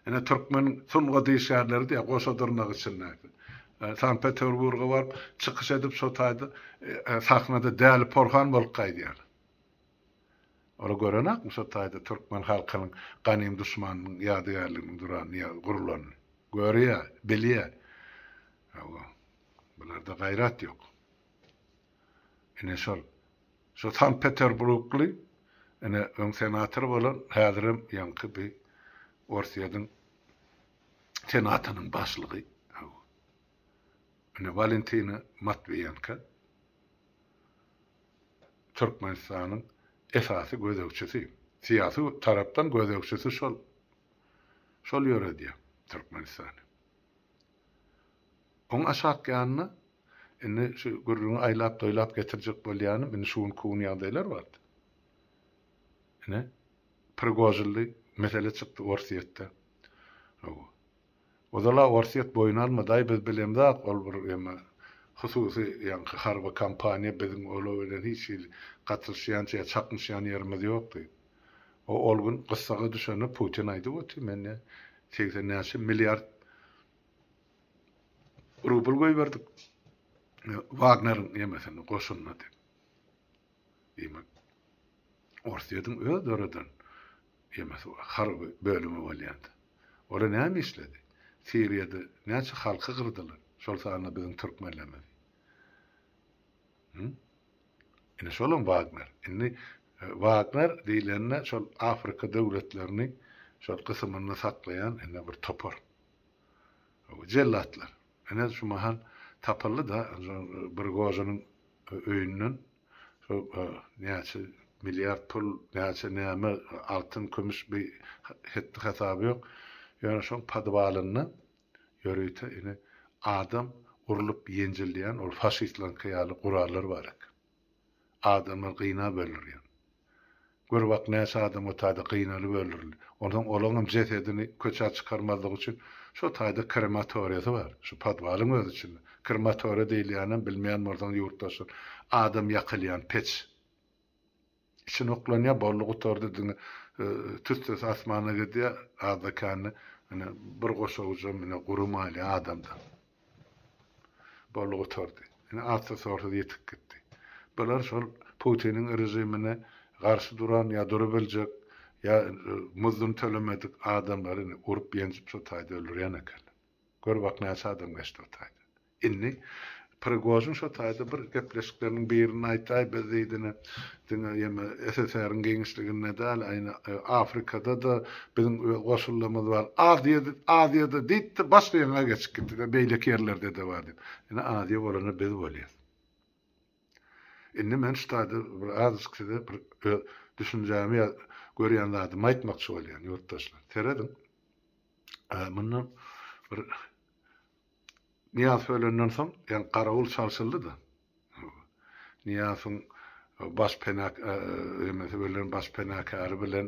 Ine türkmen sungat işgärleri diýýär goşa dyrnak içindäki. Sankt-Peterburga baryp çykyş edip şo taýda sahnada däli porhan bolup gaýdýarlar. Olar görenakmy şo taýda türkmen halkynyň ganym duşmanynyň ýadygärliginiň duranyny ýa gurlanyny. Görýär, bilýär. Hawa. Bularda gaýrat ýok. Ine şol. Şo Sankt-Peterburgly, ine öň senator bolan, häzirem ýaňky bi Orsýetiň senatynyň başlygy. Hawa. Ine Walentina Matwiýenko Türkmenistanyň esasy gözegçisi. Syýasy tarapdan gözegçisi şol. Şol ýöredýär Türkmenistany. Oň aşak ýanynda indi şu gürrüňi aýlap-doýlap getirjek bolýanym, indi şu günki gün ýagdaýlar bardy. Ine, Prigožinli mesele çykdy Orsýetde. Hawa. Ozal-a Orsýet boýun almady, aý biz bilemzok, ol bir eme hususy ýaňky harby kompaniýa, biziň olar bilen hiç hili gatylyşýan ýa çaknyşýan ýerimiz ýok diýip. O ol gün gyssaga düşende Putin aýdyp otyr, men ne 80 näçe milliard rubl goýberdik Wagneriň ýemesine, goşunyna diýip. Diýmek, Orsýetiň öz döreden ýemesi bar, harby bölümi bolýanda. Olar näme işledi? Siriýada näçe halky gyrdylar, şol sanda biziň türkmenlerimizi. Hı? Ine şolam Wagner. Indi Wagner diýlende şol Afrika döwletlerini şol gysymynda saklaýan ine bir topar. Jellatlar. Ine şu mahal tapyldy-da Prigožiniň öýünden şo näçe milliard pul, näçe näme altyn, kümüş bir hetdi-hasaby ýok. Ýöne şoň podwalynda ýörite ine adam urlup ýenjilýän ol faşistleňki ýaly gurallar bar eken. Adamlar gynap öldürýän. Gör bak näçe adam o taýda gynalyp öldürildi. Onsoň olaňam jesedini köçä çykarmazlyk üçin şo taýda krematoriýasy bar. Şu podwalyň öz içinde. Krematoriýa diýilýänem bilmeýän bolsaň ýurtdaşlar adam ýakylýan peç. Içine oklanýar boldy gutardy diňe tüssesi asmana gidýär azda-kände ine bir goşawujam ine gury malýar adamdan. Boldy gutardy. Ine atsyz-sorsuz ýitip gitdi. Bular şol Putiniň režimine garşy duran ýa durubiljek ýa muzduny tölemedik adamlary ine urup-ýenjip şo taýda öldürýän ekenler. Gör bak näçe adam geçdi o taýda. Indi Prigožin şo taýda bir gepleşikleriniň birinde aýtdy, aý biz diýdi ine diňe ýeme SSR-iň giňişliginde däl, aýna Afrikada-da biziň öz goşunlarymyz bar, Aziýada, Aziýada diýdi-de başga ýaňa geçip gitdi-de, beýleki ýerlerde-de bar diýip. Ine Aziýa bolanda biz bolýas. Indi men şu taýda bir azajyk size bir öz düşünjämi ýa görýän zadymy aýtmakçy bolýan, ýurtdaşlar. Serediň. Mundan bir Nyýazow ölenden soň, ýagny garawul çalşyldy-da. Nyýazowyň baş pena emesi bilen, baş penakäri bilen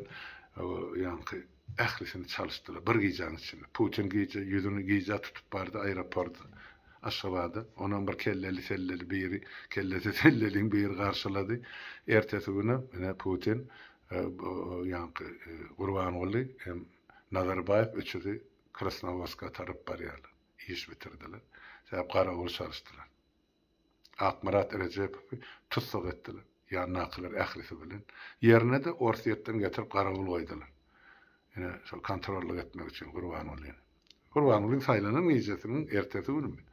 ýaňky ählisini çalyşdylar bir gijäniň içinde. Putin gije ýüzüni gijä tutup bardy aeroporta Aşgabada. Onam bir kelleli selleli biri, kellesi selleliň biri garşylady. Ertesi günem ine Putin ýaňky Gurbanguly hem Nazarbaýew üçüsi Krasnowodska tarap barýarlar. Iş bitirdiler. Sebäp garawul çalyşdylar. Akmyrat Rejepowy tussag etdiler. Ýanyndakylar ählisi bilen. Ýerine-de Orsýetden getirip garawul goýdular. Ine, şol kontrollyk etmek üçin Gurbangulyny. Gurbangulyň saýlanan gijesiniň ertesi günümi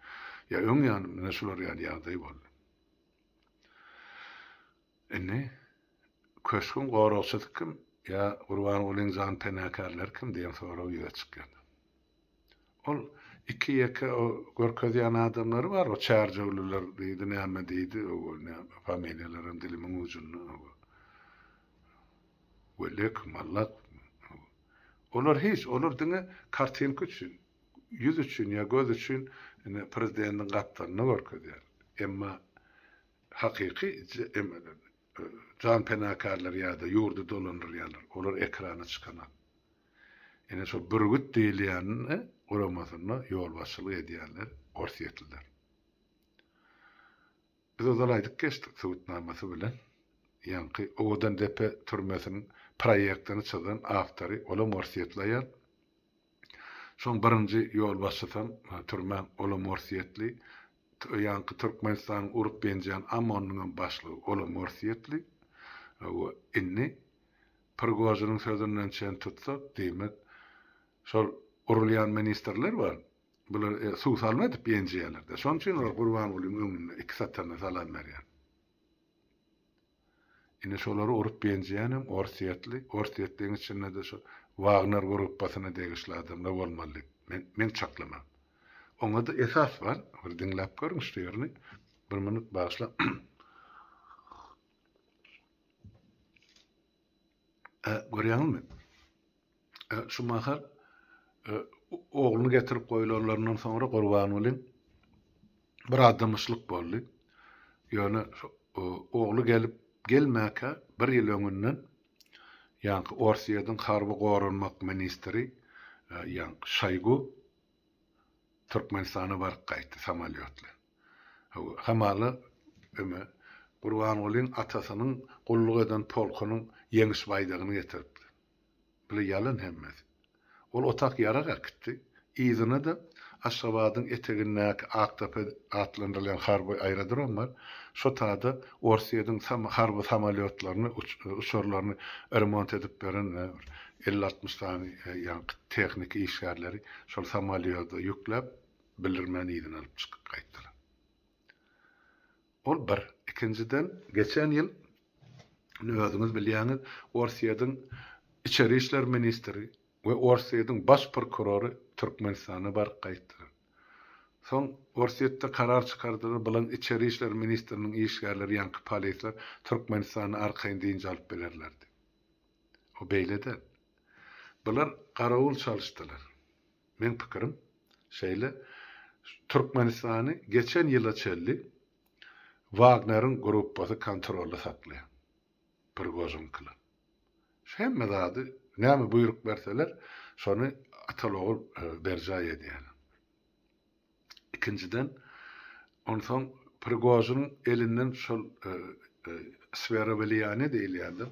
ýa öň ýanymy, ine şular ýaly ýagdaý boldy. Indi köşgüň goragçysy kim ýa Gurbangulyň janpenakärleri kim diýen sorag ýüze çykýar. Ol iki-ýeke o görkezýän adamlary bar, o çärjewliler diýdi, näme diýdi, o näme, familiýalaram dilimiň ujunda, o Welek, Mallak, olar hiç, olar diňe kartinka üçin, ýüz üçin ýa göz üçin ine prezidentiň gapdalyny görkezýär. Emma hakyky janpenakarlar ýa-da ýurdy dolandyrýanlar, olar ekrana çykanok. Ine şo Bürgüt diýilýänine guramasynda ýolbaşçylyk edýänler orsýetliler. Biz ozal aýdyp geçdik subutnamasy bilen ýaňky Owadandepe türmesiniň proýektini çyzan awtory olam orsýetli aýal. Şoň birinji ýolbaşçysam türmäň olam orsýetli. Ýaňky Türkmenistanyň urup ýenjän OMON-nyňam başlygy olam orsýetli. We indi Prigožiniň sözünden çen tutsak, diýmek, şol urulýan ministrler bar, bular suw salma edip ýenjýärler-de. Şonuň üçin olar Gurbangulyň öňünde iki satanda salam berýär. Ine şolary urup ýenjýänem orsýetli, orsýetliň içinde-de şo Wagner gruppasyna degişli adamlar bolmaly diýip, men, meň çaklamam. Oňa-da esas bar, bir diňläp görüň şu ýerini. Bir minut bagyşlaň. Görýäňizmi? Şu mahal ogluny getirip goýlanlaryndan soňra Gurbangulyň biraz dymyşlyk boldy. Ýöne ogly gelip gelmäkä bir ýyl öňünden ýaňky Orsýetiň harby goranmak ministri ýaňky Şoýgu Türkmenistana baryp gaýtdy samolýotly. Hawa, hamala öme Gurbangulyň atasynyň gulluk eden polkunyň ýeňiş baýdagyny getiripdi. Bile ýalan hemmesi. Ol otak ýarag äkitdi. Yzyna-da Aşgabadyň etegindäki Akdepe atlandyrylýan harby aerodrom bar. Şo tada Orsýetiň harby samolýotlaryny, uçarlaryny remont edip beren bir elli-altmyş sany ýaňky tehniki işgärleri şol samolýoda ýükläp, bildirmän yzyna alyp çykyp gaýtdylar. Ol bir. Ikinjiden, geçen ýyl, indi özüňiz bilýäňiz, Orsýetiň içeri işler ministri we Orsýetiň baş prokurory Türkmenistana baryp gaýtdylar. Soň Orsýetde karar çykardylar, bulaň içeri işler ministriniň işgärleri, ýaňky polisler Türkmenistanda arkaýyn dynç alyp bilerler diýip. O beýle däl. Bular garawul çalyşdylar. Meň pikirim şeýle, Türkmenistany geçen ýyla çenli Wagneriň gruppasy kontrolda saklaýar. Prigožinkiler. Şu hemme zady näme buýruk berseler, şony ataly-ogul berjaý edýärler. Ikinjiden, onsoň Prigožiniň elinden şol sfera wliýaniýa diýilýändir.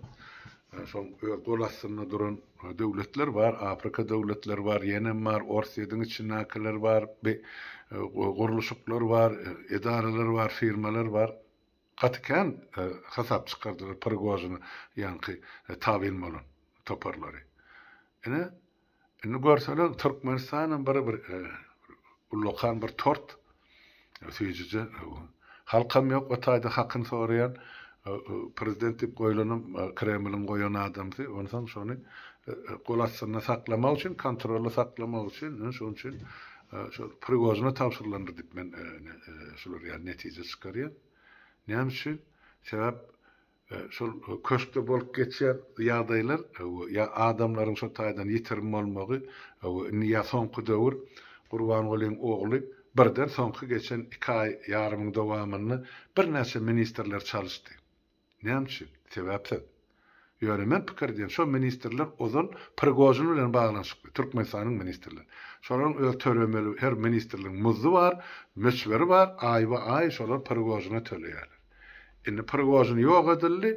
Şoň öz gol astynda duran döwletler bar, Afrika döwletleri bar, ýenem bar, Orsýetiň içindäkiler bar, bi gurluşyklar bar, edaralar bar, firmalar bar. Gaty kän hasap çykardylar Prigožine ýaňky tabyn bolan toparlary. Ine, Indi görseler Türkmenistanam bir bir ullakan bir tort süýjüje halkam ýok o taýda hakyny soraýan prezident diýip goýlanam Kremliň goýan adamsy onsoň şony gol astynda saklamak üçin kontrolda saklamak üçin şonuň üçin şol Prigožine tabşyrylandyr diýip men şular ýaly netije çykarýan. Näme üçin? Sebäp şol köşkde bolup geçýän ýagdaýlar ýa adamlaryň şo taýdan ýitirim bolmagy indi ýa soňky döwür Gurbangulyň ogly birden soňky geçen iki aý ýarymyň dowamynda birnäçe ministrler çalyşdy. Näme üçin? Sebäpsiz. Ýöne men pikir edýän, şo ministrler ozal Prigožin bilen baglanyşykly, Türkmenistanyň ministrleri. Şolaryň öz töremeli, her ministrligiň muzdy bar, möçberi bar, aýba-aý şolar Prigožine töleýärler. Indi Prigožin ýok edildi,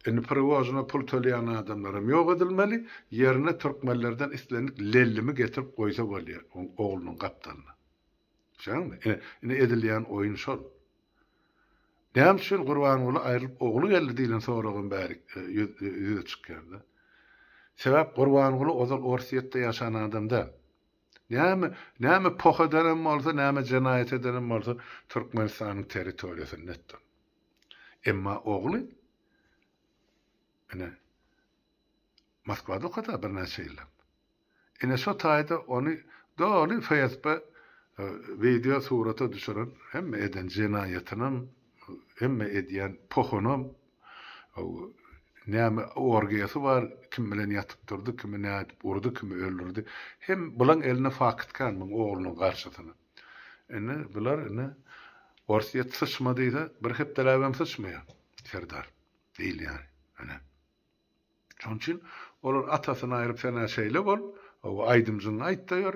indi Prigožine pul töleýän adamlaram ýok edilmeli, ýerine türkmenlerden islendik lellimi getirip goýsa bolýar, oň oglunyň gapdalyna. Düşýäňmi? Ine, indi edilýän oýun şol. Näme üçin Gurbanguly aýrylyp ogly geldi diýlen soragam bäri ýüze çykýar-da. Sebäp Gurbanguly ozal Orsýetde ýaşan adam däl. Näme, näme poh edenem bolsa, näme jenaýat edenem bolsa Türkmenistanyň territoriýasynda etdi. Emma ogly ine Moskwada okady birnäçe ýyllap. Ine şo taýda ony doly FSB wideo surata düşüren hemme eden jenaýatynam hemme edýän pohunam näme orgiýasy bar kim bilen ýatyp durdy kimi nädip urdy kimi öldürdi hem bulaň elinde fakt kän muň oglunyň garşysyna indi bular indi Orsýet syçma diýse bir hepdeläbem syçmaýar Serdar diýilýär ine. Şonuň üçin olar atasyny aýryp sen-ä şeýle bol, hawa aýdymjyňy aýt-da ýör,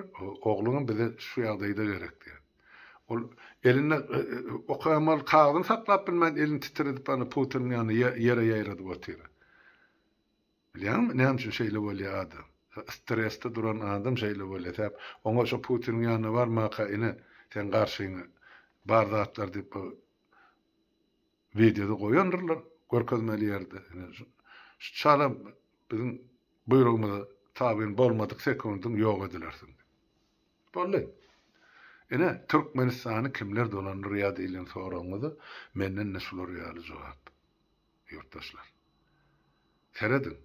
ogluňam bize şu ýagdaýda gerek diýýär. Ol elinde okamaly kagyzyny saklap bilmän elini titredip ana Putiniň ýanynda ýere ýaýradyp otyr. Bilýäňmi näme üçin şeýle bolýar adam? Stresde duran adam şeýle bolýar. Sebäp oňa şo Putiniň ýanyna barmaka ine seň garşyňa bar zatlar diýip Wideoda goýandyrlar görkezmeli ýerde. Ine şu çala biziň buýrugymyza tabyn bolmadyk sekundyň ýok edilersiň diýip. Boldy. Ine Türkmenistany kimler dolandyrýar diýlen soragyňyza menden-de şular ýaly jogap. Ýurtdaşlar. Serediň.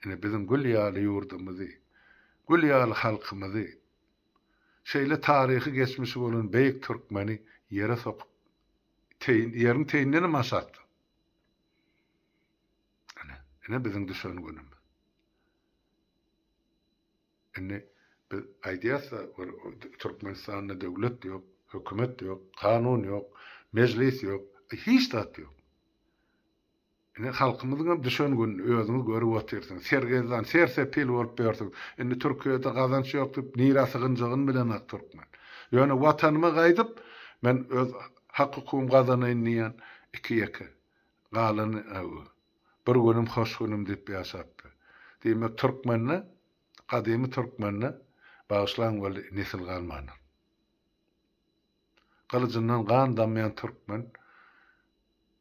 Ine biziň gül ýaly ýurdumyzy, gül ýaly halkymyzy, şeýle taryhy geçmişi bolan beýik türkmeni ýere sokup Teýin, ýeriň teýindenem aşakda. Ine, ine biziň düşen günümiz. Indi biz aýdýas-da, bir Türkmenistanda döwlet ýok, hökümet ýok, kanun ýok, mejlis ýok, hiç zat ýok. Ine, halkymyzyňam düşen gününi özüňiz görüp otyrsyňyz. Sergezdan, ser-sepil bolup ýörsüňiz. Indi Türkiýede gazanç ýok diýip, nirä sygynjagyny bilenok türkmen. Ýöne Watanyma gaýdyp, men öz hak-hukugymy gazanaýyn diýýän iki-ýeke. Galany, hawa, bir günüm hoş günüm diýip ýaşapdyr. Diýmek, türkmende, gadymy türkmende, bagyşlaň weli, nesil galmandyr. Gylyjyndan gan damýan türkmen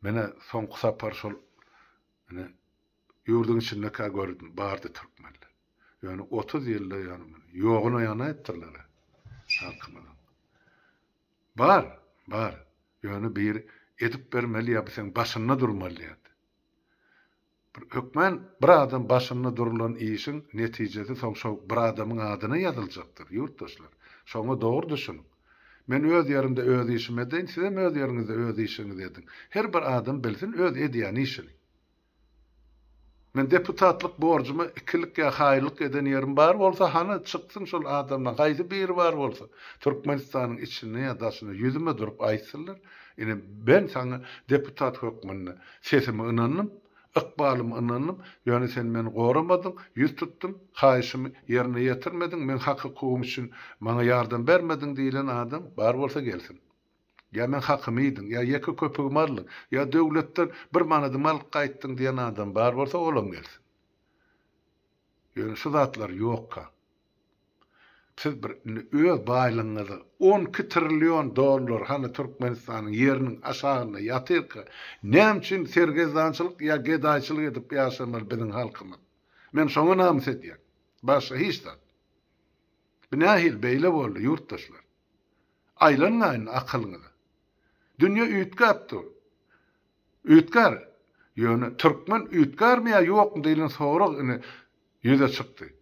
Menä soňky sapar şol ine ýurduň içindekä gördüm, bardy türkmenler. Ýöne 30 ýylda ýöne muny ýoguna ýanaýypdyrlar halkymyzyň. Bar, bar. Ýöne biri edip bermeli ýa bu seň başynda durmaly diýerdi. Bir hökmän bir adam başynda durulan işiň netijesi soň şo bir adamyň adyna ýazyljakdyr, ýurtdaşlar. Şoňa dogry düşüniň. Men öz ýerimde öz işimi edeýin, sizem öz ýeriňizde öz işiňizi ediň. Her bir adam bilsin öz edýän işini. Men deputatlyk borjuma ikilik ýa haýynlyk eden ýerim bar bolsa, hany çyksyn şol adamlaň haýsy biri bar bolsa, Türkmenistanyň içinde ýa daşynda ýüzüme durup aýtsynlar, ine ben saňa deputat hökmünde Sesimi ynandym, ykbalymy ynandym, ýöne sen meni goramadyň, ýüz tutdum, haýyşymy ýerine ýetirmediň, meň hak-hukugym üçin maňa ýardam bermediň diýlen adam bar bolsa gelsin. Ýa meň hakymy iýdiň, ýa ýeke köpügimi aldyň, ýa döwletden bir manadymy alyp gaýtdyň diýen adam bar bolsa olam gelsin. Ýöne şu zatlar ýokka. Siz bir indi öz baýlygyňyzy 12 trillion dollar hany Türkmenistanyň ýeriniň aşagynda ýatyrka näme üçin sergezdançylyk ýa gedaýçylyk edip ýaşamaly biziň halkymyz? Men şoňa namys edýän. Başga hiç zat. Bu nähili beýle boldy ýurtdaşlar? Aýlanyň indi akylyňyza. Dünýe üýtgäp dur. Üýtgär. Ýöne türkmen üýtgärmi ýa ýokmy diýlen sorag indi ýüze çykdy.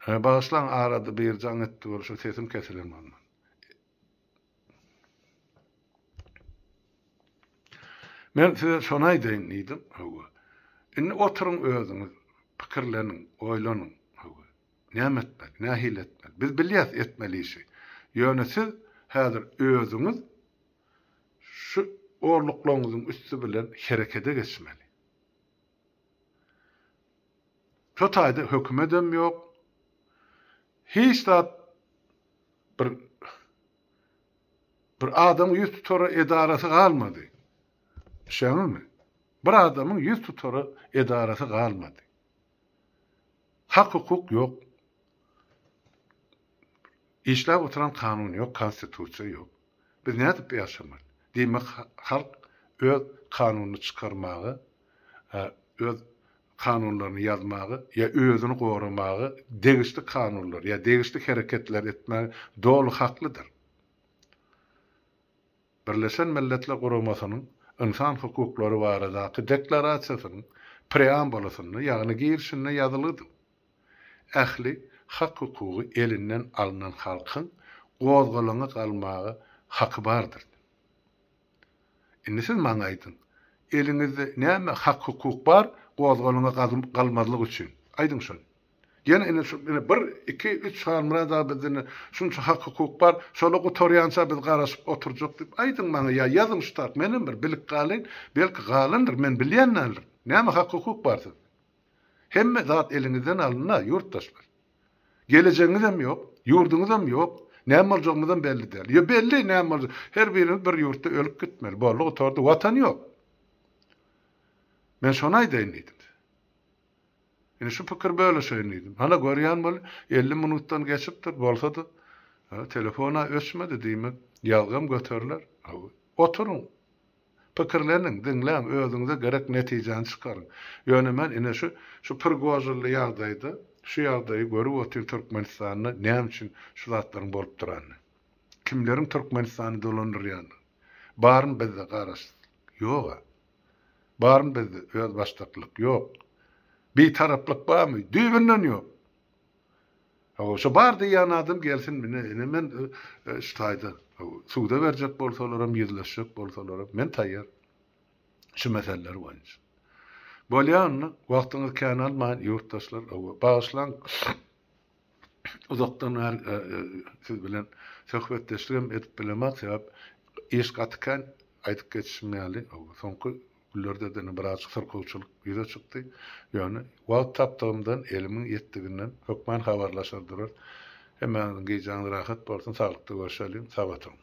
Bagyşlaň arada biri jaň etdi bol şu sesim kesilen bolman. Men size şony aýdaýyn diýdim. Hawa. Indi oturyň özüňiz, pikirleniň, oýlanyň. Hawa. Näme etmeli, nähili etmeli? Biz bilýäs etmeli işi. Ýöne siz häzir özüňiz şu orluklaryňyzyň üsti bilen herekete geçmeli. Şo taýda hökümetem ýok. Hiç zat bir bir adamyň ýüz tutara edarasy galmady. Düşýäňizmi? Bir adamyň ýüz tutara edarasy galmady. Hak-hukuk ýok. Işläp oturan kanun ýok, konstitusiýa ýok. Biz nädip ýaşamaly? Diýmek, halk öz kanunyny çykarmaga, öz kanunlaryny ýazmaga ýa özüni goramaga degişli kanunlar ýa degişli hereketler etmäge doly haklydyr. Birleşen Milletler Guramasynyň Ynsan hukuklary baradaky Deklarasiýasynyň preambulasynda, ýagny girişinde ýazylgydyr. Ähli hak-hukugy elinden alnan halkyň gozgalaňa galmaga haky bardyr. Indi siz maňa aýdyň, eliňizde näme hak-hukuk bar gozgalaňa galmazlyk üçin? Aýdyň şony. Ýene ine şu ine bir, iki, üç Halmyrat aga bizde ine şunça hak-hukuk bar, şolar gutarýança biz garaşyp oturjak diýip aýdyň maňa ýa ýazyň şu tak menem bir bilip galaýyn, belki galandyr, men bilýän däldir. Näme hak-hukuk bar sizde? Hemme zat eliňizden alynda, ýurtdaşlar. Gelejegiňizem ýok, ýurduňyzam ýok, näme boljagymyzam belli däl. Ýa belli näme boljak, her birimiz bir ýurtda ölüp gitmeli. Boldy gutardy, watan ýok. Men şony aýdaýyn diýdim. Ine şu pikir bölüşeýin diýdim. Hana görýän bol, 50 minutdan geçipdir, bolsa-da telefon-a öçmedi diýmek, ýazgam göteriler. Oturyň, pikirleniň, diňläň, özüňize gerek netijäni çykaryň. Ýöne men ine şu şu Prigožinli ýagdaýda şu ýagdaýy görüp otyryn Türkmenistanda näme üçin şu zatlaryň bolup duranyny. Kimleriň Türkmenistany dolandyrýanyny. Barmy bizde garaşsyzlyk? Ýog-a. Barmy bizde özbaşdaklyk? Ýok. Bitaraplyk barmy? Düýbünden ýok. Hawa, şo bar diýýän adam gelsin mine, ine men şu taýda suda berjek bolsalaram, ýüzleşjek bolsalaram, men taýýar. Şu meseleler boýunça. Bolýa onda, wagtyňyzy kän almaýyn, ýurtdaşlar, hawa, bagyşlaň. Uzakdan bäri siz bilen söhbetdeşligem edip bilemok, sebäp iş gaty kän, aýdyp geçişim ýaly, soňky günlerde-de ine birazjyk syrkawçylyk ýüze çykdy. Ýöne wagt tapdygymdan, elimiň ýetdiginden hökman habarlaşar durarys. Hemmäňiziň gijäňiz rahat bolsun, saglykda görşeliň, sag oturyň.